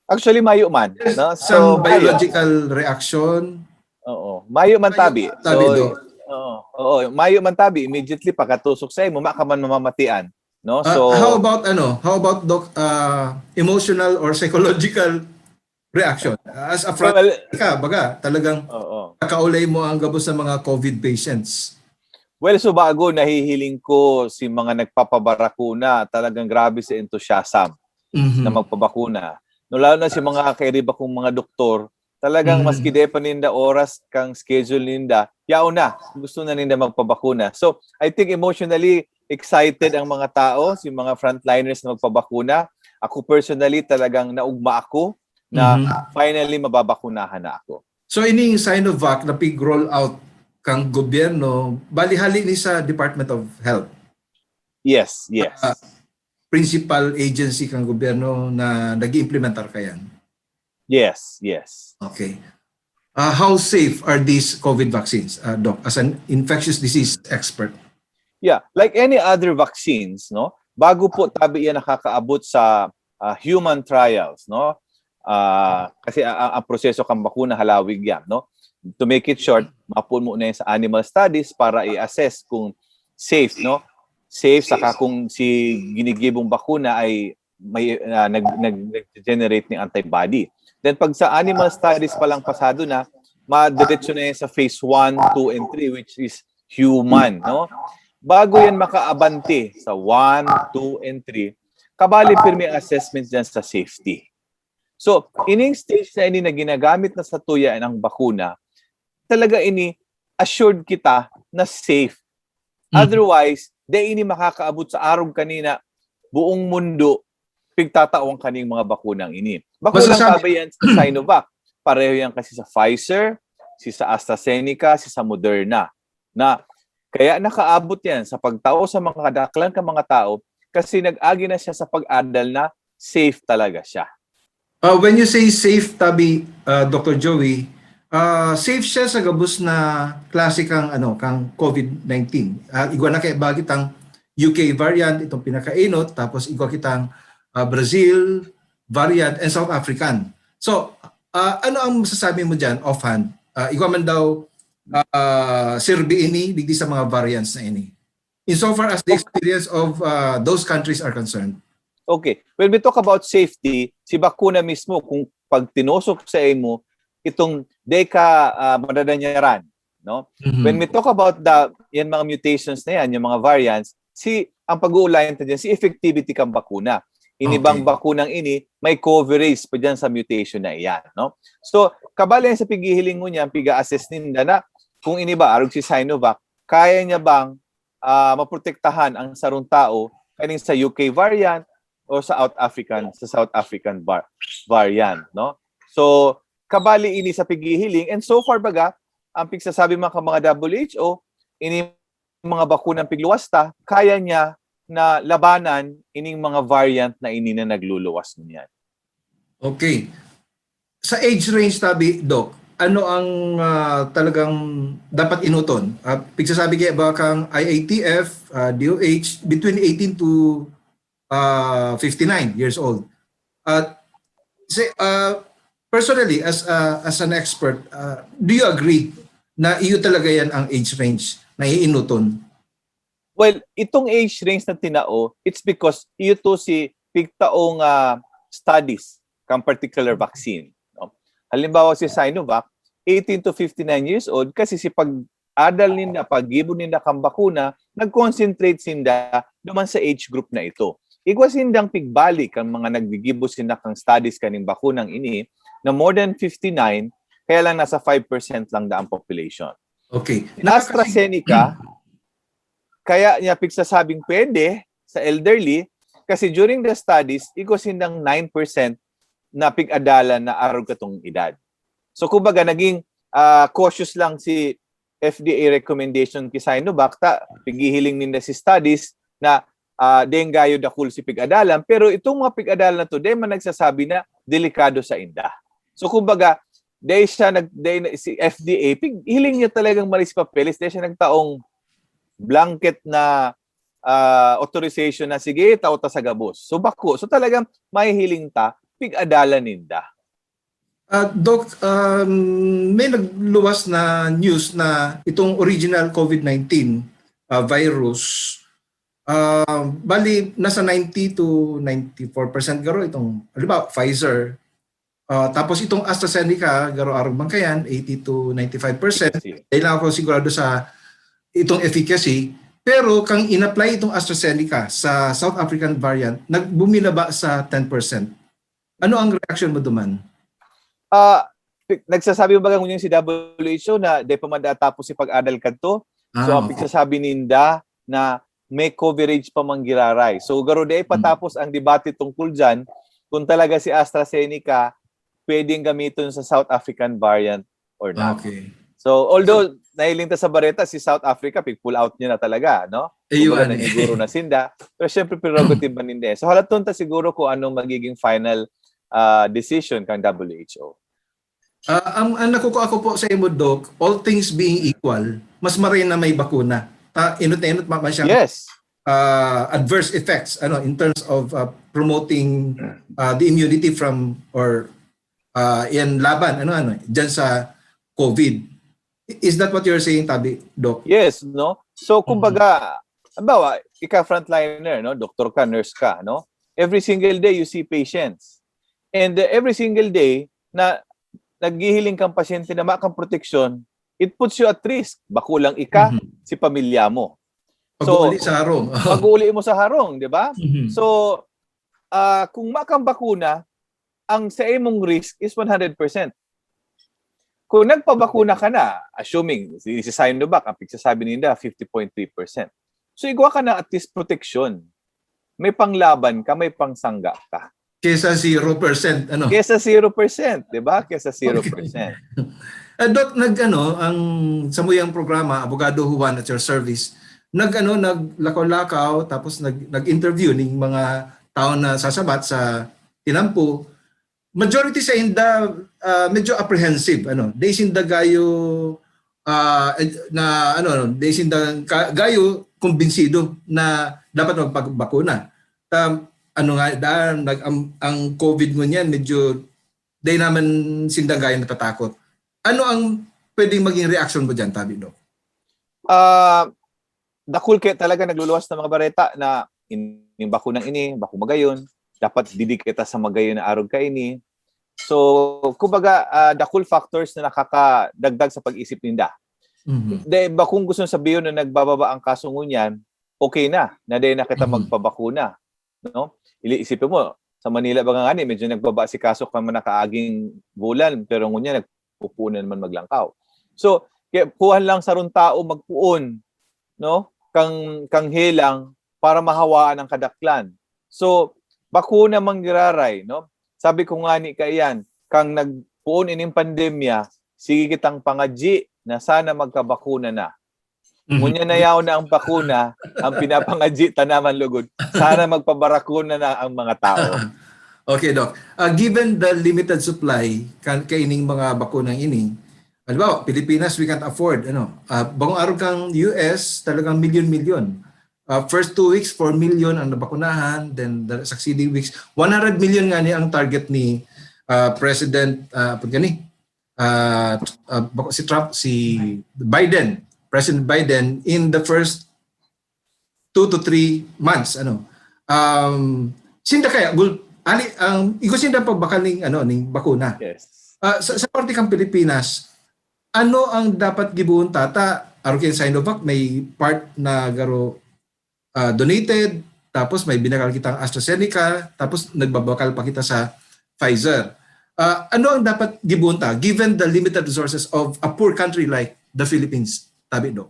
Actually, mayo man, no? Some So, mayo. Biological reaction? Oo. Mayo man Mayo tabi. tabi, So, Doc. Oo. Oo. Mayo man tabi. Immediately, pagkatusok sa imo, maka man mamamatian. No? Ah, So, how about, ano, how about, Doc, ah, emotional or psychological reaction? As a front well, ka, baga, talagang oo. kakaulay mo ang gabos ng mga COVID patients. Well, so bago, nahihiling ko si mga nagpapabarakuna, talagang grabe si enthusiasm Mhm. na magpabakuna. No, lalo na si mga kairiba kong mga doktor, talagang Mhm. maski di pa ninda oras kang schedule ninda, yaon na, gusto na ninda magpabakuna. So, I think emotionally excited ang mga tao, si mga frontliners na magpabakuna. Ako personally, talagang naugma ako na Mhm. finally mababakunahan na ako. So, ining Sinovac na pig-roll out kang gobyerno, bali hali ni sa Department of Health. Yes, yes. Ah, principal agency kang gobyerno na nag-iimplementar kayan. Yes, yes. Okay. Ah, how safe are these COVID vaccines, ah, Doc, as an infectious disease expert? Yeah, like any other vaccines, no? Bago po tabi yan nakakaabot sa, ah, human trials, no? Ah, kasi a-, a-, ang proseso kang bakuna halawig yan, no? To make it short, mapuon muna yan sa animal studies para i-assess kung safe, no? Safe, saka kung si ginigibong bakuna ay may ah, nag nag nag-generate ning antibody. Then pag sa animal studies pa lang pasado na, madiretso na yan sa phase one, two, and three, which is human, no? Bago yan makaabante sa one, two, and three, kabali pirmi ang assessment diyan sa safety. So, ining stage na ini na ginagamit na satuya ng bakuna, talaga ini assured kita na safe. Mm. Otherwise, dai ini makakaabot sa arog kanina, buong mundo pigtatawan kaning mga bakunang ini. Bako Basta lang sabi- sabi yan sa Sinovac. Pareho yan kasi sa Pfizer, si sa AstraZeneca, si sa Moderna. Na kaya nakaabot yan sa pagtao sa mga kadaklan ka mga tao kasi nag-agi na siya sa pag-adal na safe talaga siya. Uh, when you say safe, Tabi, uh, Doctor Joey, uh, safe siya sa gabos na klase kang, ano, kang COVID nineteen. Uh, igwa na kay bagit ang U K variant, itong pinakainot, tapos igwa kitang uh, Brazil variant and South African. So, uh, ano ang masasabi mo dyan, offhand? Uh, igwa man daw uh, sirbi ini digdi sa mga variants na ini. Insofar as the experience of uh, those countries are concerned. Okay. When we talk about safety, si bakuna mismo, kung pag tinusok sa imo, itong deka uh, madadanyaran, no? Mhm. When we talk about the yan mga mutations na yan, yung mga variants, si ang pag-uulayan ta dyan, si effectivity kang bakuna. Ini Okay. bang bakunang ini, may coverage pa dyan sa mutation na iyan, no? So, kabali yan sa pighihiling mo niyan, piga-assess ninda na kung ini ba, arog si Sinovac, kaya niya bang ah, maprotektahan ang sarong tao kaning sa U K variant o sa South African, sa South African var- variant, no? So, kabali ini sa pighihiling, and so far baga, ang pigsasabi man kan mga W H O, ini mga bakunang pigluwas ta, kaya niya na labanan ining mga variant na ini na nagluluwas niyan. Okay. Sa age range, Tabi, Doc, ano ang ah, talagang dapat inuton? Uh, pigsasabi kaya ba kang I A T F, uh, D O H, between eighteen to uh, fifty-nine years old? At si, uh, personally, as uh, as an expert, uh, do you agree na iyo talaga yan ang age range na iinuton? Well, itong age range na tinao, it's because iyo to si pigtaong ah, studies kang particular vaccine, no? Halimbawa si Sinovac, eighteen to fifty-nine years old, kasi si pag-adal ninda, paggibo ninda kang bakuna, nag-concentrate sinda duman sa age group na ito. Igwa sindang pigbalik ang mga naggigibo sinda kang studies kaning bakunang ini na more than fifty-nine, kaya lang nasa five percent lang da ang population. Okay. AstraZeneca, kaya niya pigsasabing pwede sa elderly, kasi during the studies, igwa sindang nine percent na pig-adalan na arog katong edad. So, kumbaga, naging ah, cautious lang si F D A recommendation ki Sinovac, ta pighihiling ninda si studies na ah, deng gayo dakul si pig-adalan, pero itong mga pig-adalan na to, deng man nagsasabi na delikado sa inda. So, kumbaga, dahil siya nag, dahil si F D A, pig, hiling niya talagang maris papeles, dahil siya nagtaong blanket na ah, authorization na, "Sige, tao ta sa gabos." So, bako. So, talagang mahihiling ta, pig-adalan ninda. Uh, Doc, um, may nagluwas na news na itong original COVID nineteen uh, virus, uh, bali, nasa ninety to ninety-four percent garo itong, halimbawa, Pfizer. Uh, tapos itong AstraZeneca, garo arog man kayan, eighty to ninety-five percent. Dahil lang ako sigurado sa itong efficacy. Pero kang in-apply itong AstraZeneca sa South African variant, nagbumilaba sa ten percent. Ano ang reaction mo duman? Ah, pi- nagsasabi mo ba ngunyan si W H O na di pa man tapos si pag-adal kadto? So, Ah, ang pigsasabi ninda na may coverage pa man giraray. So, garo di patapos ang debate tungkol dyan kung talaga si AstraZeneca pwedeng gamiton sa South African variant or not. Okay. So, although nahiling ta sa bareta, si South Africa, pig-pull out niya na talaga, no? Ayun, Kumbaga, ano eh. Naniguro na sinda. Pero syempre, prerogative man ninda. So, halaton ta siguro kung anong magiging final ah, decision kang W H O. Ah, ang, ang nakukuha ko po sa imo, Doc, all things being equal, mas maray na may bakuna. Ta, inot na inot, ma, ma siyang Yes. ah, adverse effects, ano, in terms of ah, promoting ah, the immunity from, or ah, yan, laban, ano, ano, dyan sa COVID. Is that what you're saying, Tabi, Doc? Yes, no? So, kumbaga, halimbawa, ika frontliner, no? Doktor ka, nurse ka, no? Every single day, you see patients. And uh, every single day na naghihiling kang pasyente na makang proteksyon, it puts you at risk. Bako lang ika, Mhm. si pamilya mo. Pag-uuli sa harong. Pag-uuli mo sa harong, di ba? Mhm. So, ah, kung makang bakuna, ang sa imong risk is one hundred percent. Kung nagpabakuna ka na, assuming, si, si Sinovac, ang pagsasabi ninda, fifty point three percent. So, igwa ka na at least proteksyon. May panglaban ka, may pangsangga ka. Kesa zero percent, ano? Kesa zero percent, di ba? Kesa zero percent. Ah, Doc, nag, ano, ang samuyang programa, Abogado Juan at your service, nag, ano, naglakaw-lakaw, tapos nag, nag-interview ning mga tao na sasabat sa tinampo. Majority sa inda, ah, medyo apprehensive, ano, dai sinda gayo, ah, eh, na, ano, dai sinda ka, gayo kumbinsido na dapat magpabakuna. Ta, ano nga, daan, nag, ang, ang COVID ngunyan, medyo dai naman sinda gayo natatakot. Ano ang pwedeng maging reaksyon mo diyan, tabi, Doc? Ah, dakul kaya talaga nagluluwas ng mga bareta na in, yung bakunang ini, bako magayon, dapat didi kita sa magayon na arog kaini. So, kumbaga, ah, dakul factors na nakakadagdag sa pag-isip ninda. Mhm. Dahil bakong gusto sabihin na nagbababa ang kaso ngunyan, okay na, na dahil na kita Mhm. magpabakuna. No? Ili-, isipin mo, sa Manila ba nga ni, medyo nagbaba si kaso kan mga nakaaging bulan, pero ngunyan nagpupuon na naman maglangkaw. So, kaya kuhan lang sa rong tao magpuon, no? Kang, kang helang para mahawaan ang kadaklan. So, bakuna manggiraray, no? Sabi ko nga ni kaiyan, kang nagpuon ining pandemya, sige kitang pangadyi na sana magkabakuna na. Mhm. Ngunyan na yaon na ang bakuna, ang pinapangadyi ta naman lugod, sana magpabarakuna na ang mga tao. Okay, Doc. Ah, given the limited supply kan, kaining mga bakunang ini, halimbawa, Pilipinas, we can't afford, ano, ah, bagong arog kang U S, talagang milyon-milyon. Ah, first two weeks, four million ang nabakunahan, then the succeeding weeks, one hundred million nga ni ang target ni, ah, President, ah, apod gani, ah, ah, bako si Trump, si Biden, President Biden, in the first two to three months, ano. Um, sinda kaya, gul-, ali, ang, igo sinda pagbakal ning, ano, ning bakuna. Yes. Ah, sa, sa parte kang Pilipinas, ano ang dapat gibohon ta? Ta, arog kan Sinovac, may part na garo, ah, donated, tapos may binakal kitang AstraZeneca, tapos nagbabakal pa kita sa Pfizer. Ah, ano ang dapat gibohon ta, given the limited resources of a poor country like the Philippines, tabi, Doc?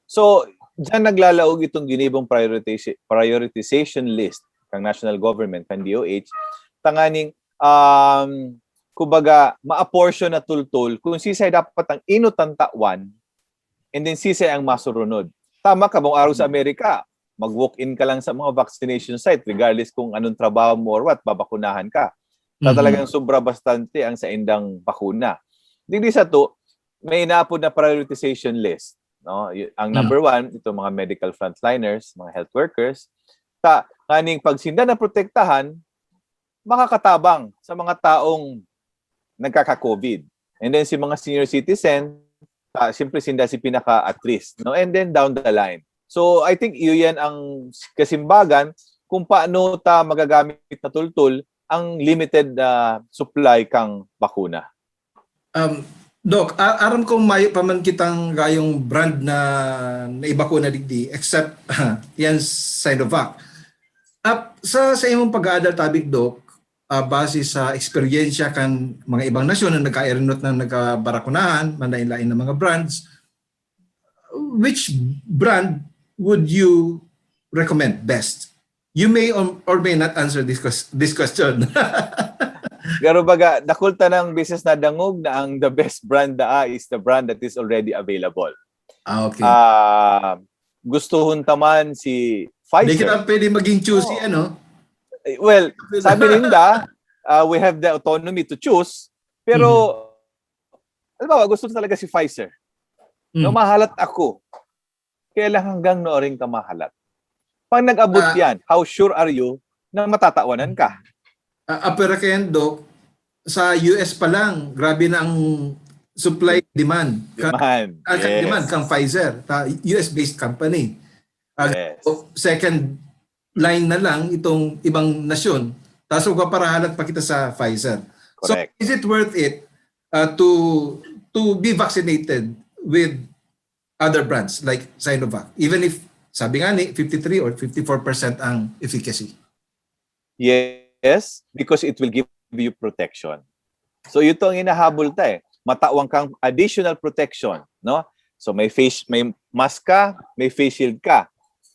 So, diyan naglalaog itong ginibong prioritization, prioritization list ng national government, ng D O H, tanganing, um, kumbaga, ma-apportion na tultol kung sisay dapat ang inot ang tawan, and then sisay ang masurunod. Tama ka, bagong arog sa Amerika, mag-walk-in ka lang sa mga vaccination site, regardless kung anong trabaho mo or what, babakunahan ka. Sa Mhm. talagang sobra bastante ang saindang bakuna. Digdi sato, may inaapod na prioritization list. No? Y-, ang Mm. number one, itong mga medical frontliners, mga health workers. Ta, nganing pag sinda na protektahan, makakatabang sa mga taong nagkaka-COVID. And then si mga senior citizen, ta, siyempre sinda si pinaka at risk, no? And then down the line. So I think iyan ang kasimbagan kung paano ta magagamit na tultol ang limited, ah, supply kang bakuna. Um, Doc, a-, aram ko mayo pa man kitang gayong brand na naibakuna digdi, except yan Sinovac. Ap-, sa, sa imong pag-aadal, tabi, Doc, ah, base sa eksperyensya kan mga ibang nasyon na nagkairinot na nagkabarakunahan, manlain-lain na mga brands, which brand would you recommend best? You may or, or may not answer this ques-, this question. Pero baga, dakul tanang beses nadangog na ang the best brand daa is the brand that is already available. Ah, okay. Ah, gustuhon ta man si Hindi Pfizer. kita pwede maging choosy, Oo. ano? Eh, well, sabi ninda, ah, we have the autonomy to choose, pero, halimbawa, gusto ko talaga si Pfizer. No, Mm. mahalat ako. Kaya lang hanggang nooring ka mahalat. Pag nag-abot Ah. yan, how sure are you na matatawanan ka? Ah, apera kayan, Doc, sa U S pa lang, grabe na ang supply demand. Ka-, Demand. ah, ka-, Yes. demand kang Pfizer, ta-, U S-based company. Ah, Yes. so, second line na lang itong ibang nasyon. Tapos magpaparahalat pa kita sa Pfizer. So, Correct. Is it worth it uh, to to be vaccinated with other brands like Sinovac? Even if, sabi nga ni, fifty-three or fifty-four percent ang efficacy. Yes, because it will give you protection. So, ito ang hinahabol ta eh. Matawan kang additional protection, no? So, may face, may mask ka, may face shield ka.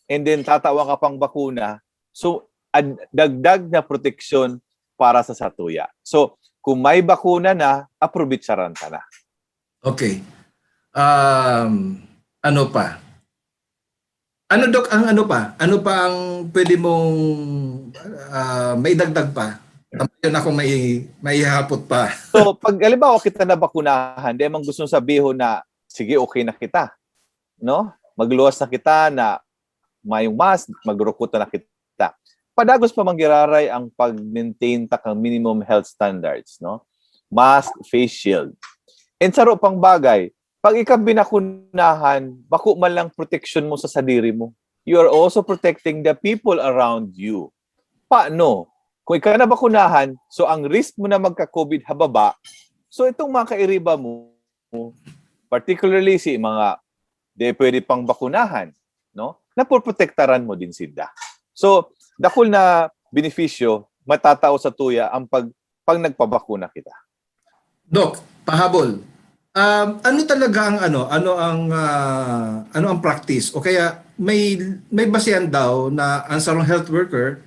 And then, tatawan ka pang bakuna. So, ad- dagdag na proteksyon para sa satuya. So, kung may bakuna na, aprobitsaran ka na. Okay. Um, ano pa? Ano, Doc, ang ano pa? Ano pa ang pwede mong ah, maidagdag pa? Tamayon akong mai, maihapot pa. So, pag halimbawa kita nabakunahan, di man gustong sabihon na, sige, okay na kita. No? Magluwas na kita na mayong mask, magrukuta na kita. Padagos pa manggiraray ang pag-maintain ta kang minimum health standards, no? Mask, face shield. And saro pang bagay, pag ika binakunahan, bako man lang proteksyon mo sa sadiri mo. You are also protecting the people around you. Paano? Kung ika nabakunahan, so ang risk mo na magka-COVID hababa, so itong mga kairiba mo, particularly si mga di pwede pang bakunahan, no? Napoprotektaran mo din sila. So, dakul na benepisyo matatao sa tuya ang pag pag nagpabakuna kita. Doc, pahabol. Um, ano talaga ang ano, ano ang ah, ano ang practice o kaya may may basehan daw na ang sarong health worker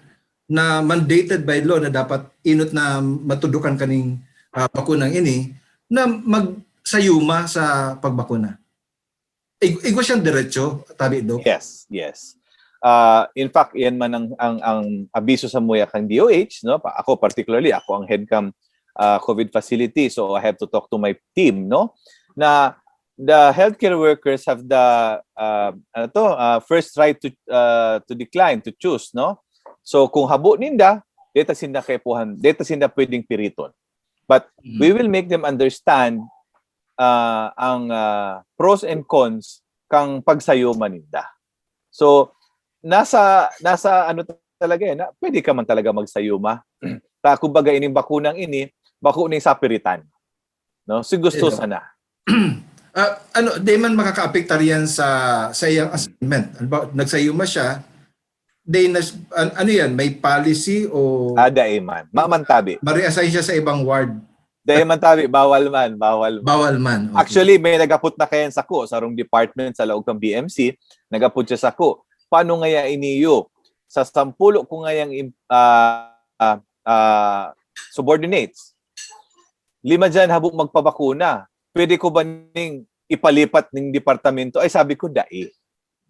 na mandated by law na dapat inot na matudukan kaning ah, bakunang ini na magsayuma sa pagbakuna. Ig- igwa siyang diretso, tabi, Doc? Yes, yes. Uh, in fact, iyan man ang, ang, ang abiso sa muya kang D O H, no? Pa- Ako particularly, ako ang head kam uh, COVID facility, so I have to talk to my team, no? Na the healthcare workers have the uh, ano to, uh, first right to uh, to decline, to choose, no? So kung habo ninda, deta sinda kaipuhan, deta sinda pwedeng piriton. But we will make them understand uh, ang uh, pros and cons kang pagsayuma ninda. So nasa nasa ano talaga eh, na pwede ka man talaga magsayuma. Ta kumbaga ining bakunang ini, bako ning sapiritan. No? Si gusto Pero- sana. Ah, ano, di man makakaapektar yan sa sa iyang assignment. Halimbawa, nagsayuma siya, di na, an- ano yan, may policy o Ada iman. Mamantabi. ma-reassign siya sa ibang ward? Dahil man tabi, bawal man, bawal man. Bawal man. Okay. Actually, may nagapot na kayan sako, sarong department sa laog ng B M C, nagapot siya sako. Paano ngaya iniyo sa sampulo ko ngayang im- ah, ah, ah, subordinates? Lima dyan habo magpabakuna. Pwede ko ba ning ipalipat ning departamento? Ay, sabi ko, dai.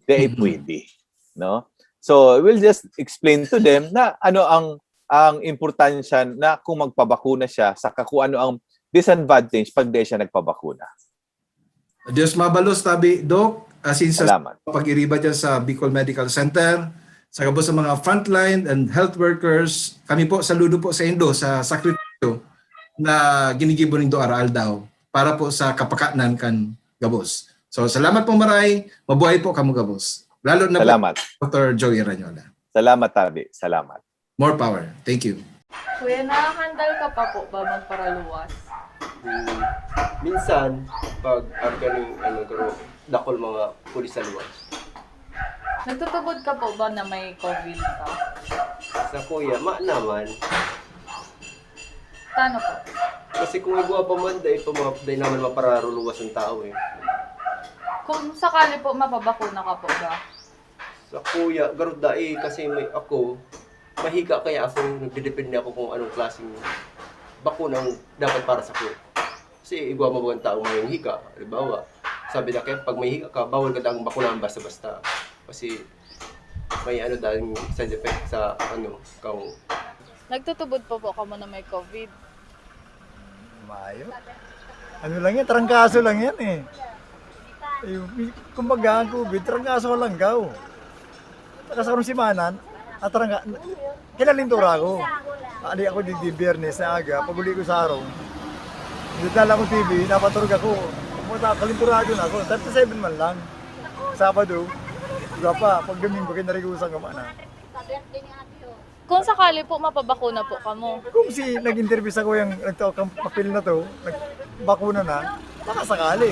Dai Mhm. pwede. No? So, we'll just explain to them na ano ang ang importansya na kung magpabakuna siya, saka kung ano ang disadvantage pag di siya nagpabakuna. Diyos mabalos, tabi, Doc. Asin sa Salamat. pag-iriba dyan sa Bicol Medical Center, sa gabos sa mga frontline and health workers, kami po, saludo po sa indo, sa sakripisyo na ginigibo nindo araw-aldaw para po sa kapakanan kan gabos. So, salamat po, Maray. Mabuhay po kamo gabos. Lalo na po, Salamat. Doctor Joey Ranyola. Salamat, Tabi. Salamat. More power. Thank you. Kuya, nahahandle ka pa po ba magparaluwas? Hmm, minsan, pag arga ning ano, pero dakol mga pulis sa luwas. Nagtutubod ka po ba na may COVID ka? Sa kuya, ma naman. Tano po? Kasi kung igwa pa man, dahil pa mga, dahil naman mapararuluwas ang tao eh. Kung sakali po, mapabakuna ka po ba? Sa kuya, garud dai kasi may ako, mahika kaya ako, nagdedepende ako kung anong klaseng bakuna ang dapat para sa kuya. Kasi igwa mo ba ang tao may hika, halimbawa, sabi na kaya pag may hika ka, bawal ka daang bakunahan basta-basta. Kasi may ano daing side effect sa ano, kang Nagtutubod po po ka mo na may COVID. Maayo. Ano lang yan, trangkaso lang yan eh. Yung, kumbaga, ang COVID, trangkaso ka lang gaw. Saka sa karong simana, atrangka, kinalintura ko. Ali ako di, di biyernes na aga, pag uli ko sa araw, nagdala ko T V, napaturog ako. Pumunta, kalinturado na ako, thirty-seven man lang. Sabado, iba pa, pag Domingo, kinarigusan ko man na. Kung sakali po, mapabakuna po kamo. Kung si nag-interview sa kuyang nagtao kang papel na to, nagbakuna na, baka sakali.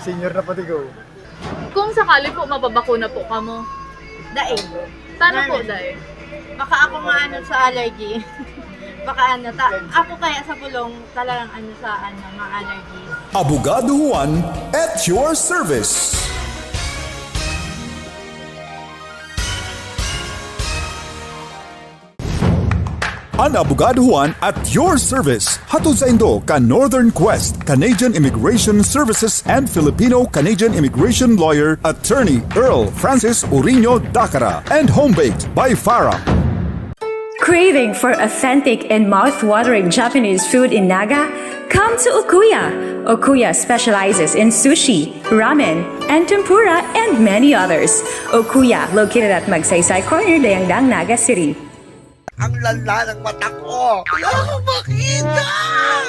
Senior na pati ko. Kung sakali po, mapabakuna po kamo. Dai. Paano po, Dai? Baka ako maano sa allergy. Baka ano, ta ako kaya sa bulong, talagang ano sa ano, ma-allergy. Abogado Juan at your service. An Abogado Juan at your service. Hatod saindo kan Northern Quest, Canadian Immigration Services and Filipino-Canadian Immigration Lawyer, Attorney Earl Francis Uriño Dacara, and home baked by Farah. Craving for authentic and mouth-watering Japanese food in Naga? Come to Okuya. Okuya specializes in sushi, ramen, and tempura, and many others. Okuya, located at Magsaysay Corner, Dayangdang, Naga City. Ang lala ng mata ko! Wala akong makita!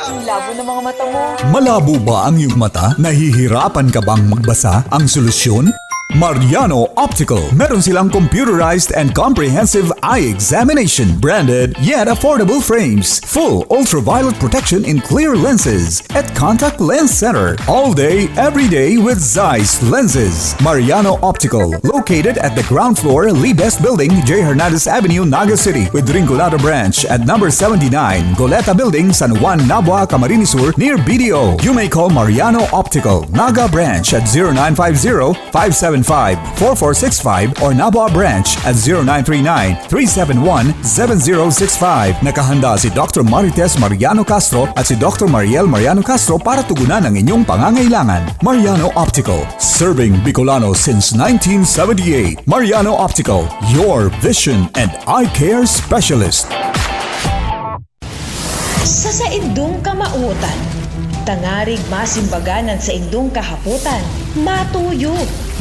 Ang labo ng mga mata mo! Malabo ba ang iyong mata? Nahihirapan ka bang magbasa? Ang solusyon? Mariano Optical. Meron silang computerized and comprehensive eye examination, branded yet affordable frames, full ultraviolet protection in clear lenses, at Contact Lens Center. All day, every day with Zeiss lenses. Mariano Optical, located at the ground floor, Lee Best Building, J Hernandez Avenue, Naga City, with Rinconada Branch at number seventy-nine, Goleta Building, San Juan, Nabua, Camarines Sur, near B D O. You may call Mariano Optical, Naga Branch at zero nine five zero, five seven five, four four six five or Nabua Branch at zero nine three nine, three seven one, seven zero six five. Nakahanda si Doctor Marites Mariano Castro at si Doctor Mariel Mariano Castro para tugunan ang inyong pangangailangan. Mariano Optical, serving Bicolano since nineteen seventy-eight. Mariano Optical, your vision and eye care specialist. Sa saindong kamawotan, tangarig masimbagan an saindong kahapotan, matuyo,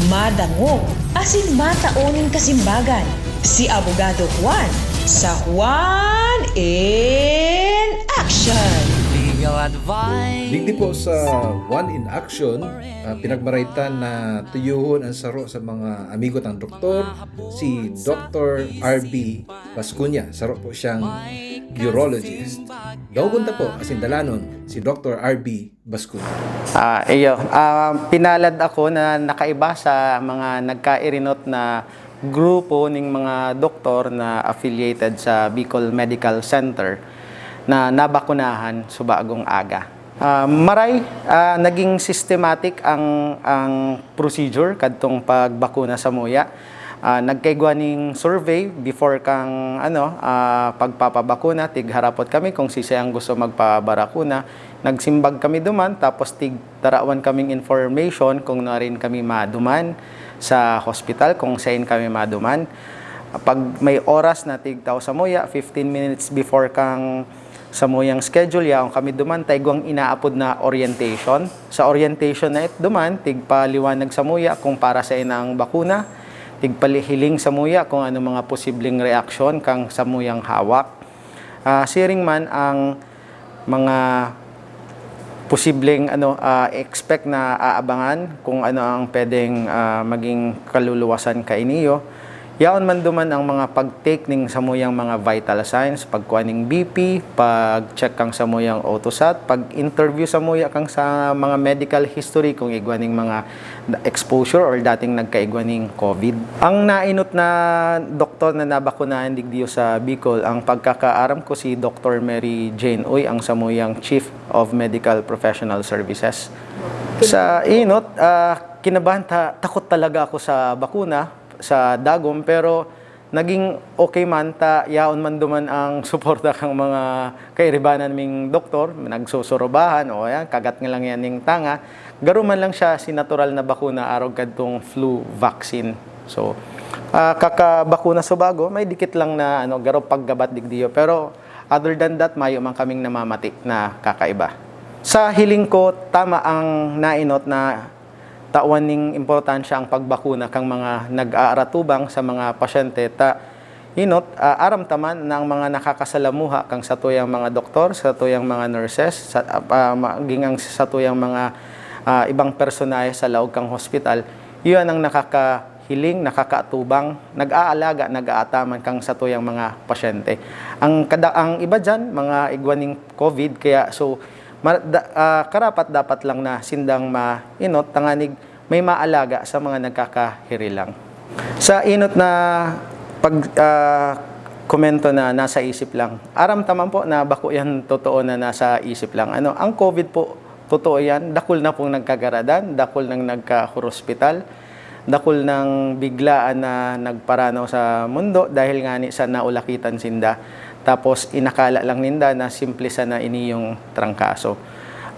madangog, asin matao nin kasimbagan. Si Abogado Juan sa Juan in Action. Legal advice. Digdi po sa Juan in Action, ah, pinagmaraytan na tuyuhon an saro sa mga amigo tang doktor, si Doctor R B Bascuña, saro po siyang urologist. Daogon ta po asin dalanon si Doctor R B Bascuña. Ah, iyo. Ah, pinalad ako na nakaiba sa mga nagkairinot na grupo ning mga doktor na affiliated sa Bicol Medical Center na nabakunahan subagong aga. Ah, maray, ah, naging systematic ang, ang procedure kadtong pagbakuna samuya. Ah, nagkaigwa ning survey before kang, ano, ah, pagpapabakuna, tigharapot kami kung siisay ang gusto magpabarakuna. Nagsimbag kami duman, tapos tig-, tarawan kaming information kung nuarin kami maduman sa hospital, kung sain kami maduman. Pag may oras na tigtao samuya, fifteen minutes before kang samuyang schedule, yaon kami duman, ta igwang inaapod na orientation. Sa orientation na it duman, tigpaliwanag samuya kung para sain ang bakuna, tigpahiling samuya kung ano mga posibleng reaksyon kang samuyang hawak. Ah, siring man ang mga posibleng, ano, ah, expect na aabangan, kung ano ang pwedeng, ah, maging kaluluwasan kainiyo. Yaon man duman ang mga pag-take ning samuyang mga vital signs, pagkua ning B P, pag-check kang samuyang O two sat, pag-interview samuya kang sa mga medical history kung igwa ning mga exposure or dating nagkaigwa ning COVID. Ang nainot na doktor na nabakunahan digdiyo sa Bicol, ang pagkakaaram ko si Doctor Mary Jane Uy, ang samuyang Chief of Medical Professional Services. Sa inot, ah, kinabahan ta-, takot talaga ako sa bakuna, sa dagom, pero naging okay man ta, yaon man duman ang suporta kang mga kairibanan ming doktor, nagsusurubahan, o yan, kagat nga lang yan ning tanga. Garo man lang siya si natural na bakuna arog kadtong flu vaccine. So, ah, kakabakuna sa bago, may dikit lang na, ano, garo paggabat digdiyo. Pero other than that, mayo man kaming namamati na kakaiba. Sa hiling ko, tama ang nainot na tawan ning importansya ang pagbakuna kang mga nag-aaratubang sa mga pasyente ta inot, ah, aram ta man na ang mga nakakasalamuha kang satuyang mga doktor, satuyang mga nurses, sa, ah, ah, maging ang satuyang mga, ah, ibang personahe sa laog kang hospital, iyan ang nakaka-, hiling, nakakaatubang, nag-aalaga, nag-aataman kang satuyang mga pasyente. Ang kada-, ang iba diyan, mga igwa ning COVID, kaya so, ma-, da-, ah, karapat-dapat lang na sindang mainot, tanganing may maalaga sa mga nagkakahirilang. Sa inot na pag, ah, komento na nasa isip lang, aram ta man po na bako yan totoo na nasa isip lang. Ano, ang COVID po, totoo yan, dakul na pong nagkagaradan, dakul nang nagkahospital, dakul nang biglaan na nagparanaw sa mundo dahil ngani sa naulakitan sinda. Tapos inakala lang ninda na simple sana ini yung trangkaso.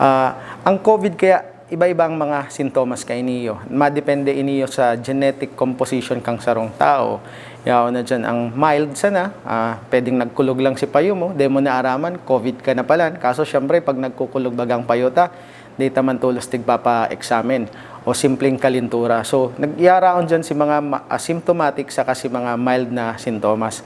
Ah, ang COVID kaya iba-iba ang mga sintomas kainiyo. Madepende iniyo sa genetic composition kang sarong tao. Yaon na dyan ang mild sana, ah, pwedeng nagkulog lang si payo mo, di mo naaraman, COVID ka na palan. Kaso syempre, pag nagkukulog bagang payo ta, di ta man tolos tigpapa-examine o simpleng kalintura. So, nagyaraon dyan si mga ma-, asymptomatic saka si mga mild na sintomas.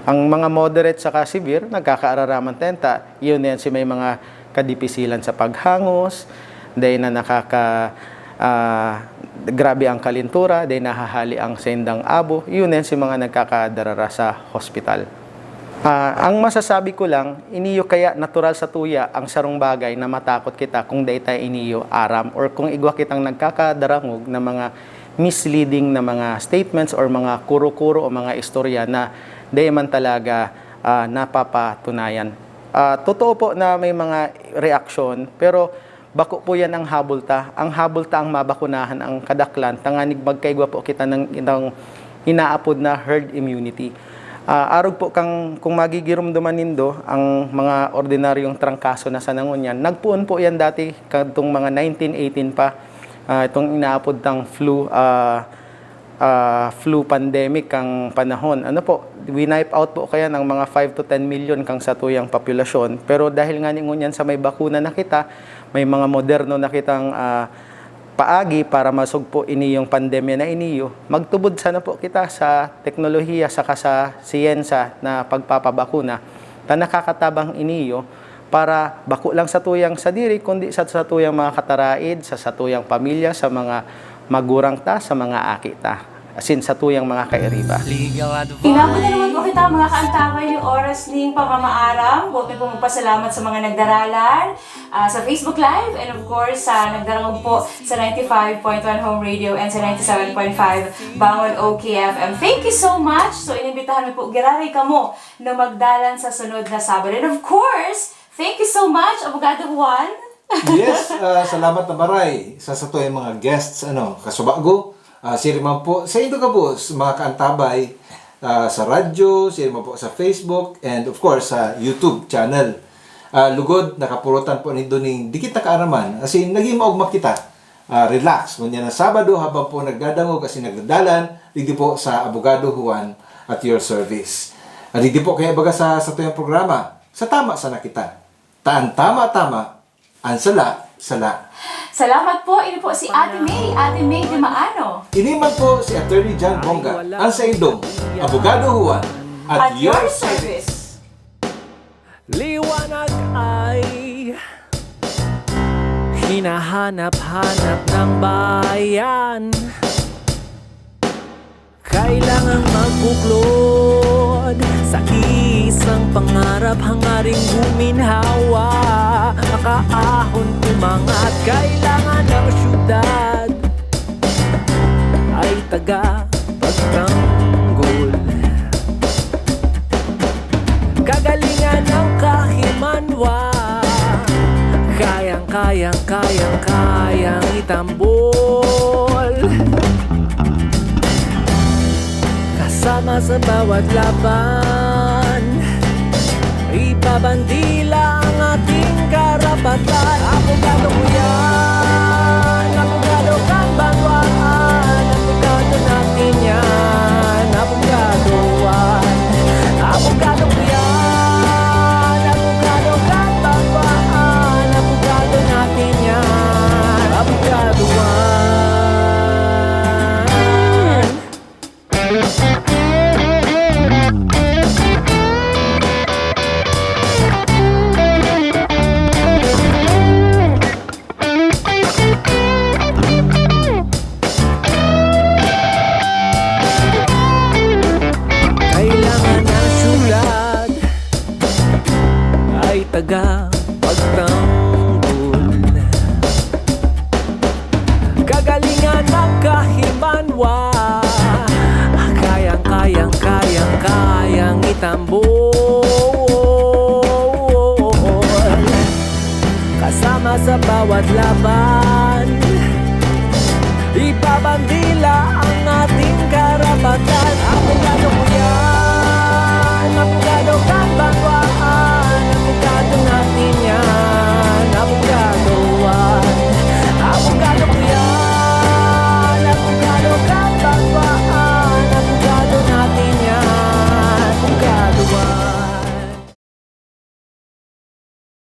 Ang mga moderate saka severe, nagkakaararaman tenta, yun yan si may mga kadipisilan sa paghangos, dai na nakaka-, ah, grabe ang kalintura, dai nahahali ang sendang abo, yun yan si mga nagkakadarara sa hospital. Ah, ang masasabi ko lang, iniyo kaya natural sa tuya ang sarong bagay na matakot kita kung dai ta iniyo aram or kung igwa kitang nagkakadarangog na mga misleading na mga statements or mga kuro-kuro o mga istorya na dai man talaga, ah, napapatunayan. Ah, totoo po na may mga reaksyon, pero bako po yan ang habol ta. Ang habol ta ang mabakunahan ang kadaklan, tanganing magkaigwa po kita ng, ng inaapod na herd immunity. Ah, arog po kang, kung magigiromdoman nindo, ang mga ordinaryong trangkaso na sana ngunyan, nagpoon po yan dati, kadtong mga nineteen eighteen pa. Ah, itong inaapod tang flu, ah, ah, flu pandemic kang panahon. Ano po, winipe out po kaya ng mga five to ten million kang satuyang populasyon. Pero dahil nga ni ngunyan sa may bakuna na kita, may mga moderno na kitang, ah, paagi para masugpo ini yung pandemya na iniyo, magtubod sana po kita sa teknolohiya saka sa siyensa na pagpapabakuna ta nakakatabang iniyo para bako lang sa tuyang sadiri, kundi sa, sa tuyang mga kataraid, sa, sa tuyang pamilya, sa mga magurang ta, sa mga aki ta, asin sa tuyang mga kairiba. Inabot na naman po kita, mga kaantabay, yung oras ning pamamaaram. Buot mi po magpasalamat sa mga nagdaralan, ah, sa Facebook Live, and of course, sa nagdarangog po sa ninety-five point one Home Radio and sa ninety-seven point five Bangon O K F M. Thank you so much. So, inimbitahan mi po giraray kamo na magdalan sa sunod na Sabado. And of course, thank you so much, Abogado Juan. Yes, ah, salamat na maray sa satuyang mga guests, ano, kasubago. Ah, siring man po sa indo gabos, mga kaantabay, ah, sa radyo, siring man po sa Facebook, and of course, sa YouTube channel. Ah, lugod, nakapurotan po nindo ning dikit na kaaraman. As in, naging maugma kita. Ah, relax. Ngunyan na Sabado, habang po nagdadangog asin nagdadalan, digdi po sa Abogado Juan at your service. Ah, digdi po kaya baga sa, sa tuyang programa, sa Tama Sana Kita. Ta an tama, tama. An sala, sala. Salamat po. Ini po si Ate May, Ate May de Maano. Ini man po si Attorney John Bonga, ang saindong Abogado Juan, at your service. Liwanag ay hinahanap-hanap ng bayan. Kailangang magbuklod sa kiisang pangarap, hangaring guminhawa, makaahon, umangat. Kailangan ng syudad ay taga pagtanggol. Kagalingan ng kahimanwa, kayang, kayang, kayang, kayang itambol. Kasama sa bawat laban, ibabandila ang ating karapatan. Abogado ko yan, abogado kang banwaan, abogado natin yan, abogado Juan. Abogado ko yan, abogado kang banwaan, abogado natin yan, abogado Juan. taga pagtanggol. Kagalingan ng kahimanwa, kayang-kayang, kayang-kayang itambol. Kasama sa bawat laban,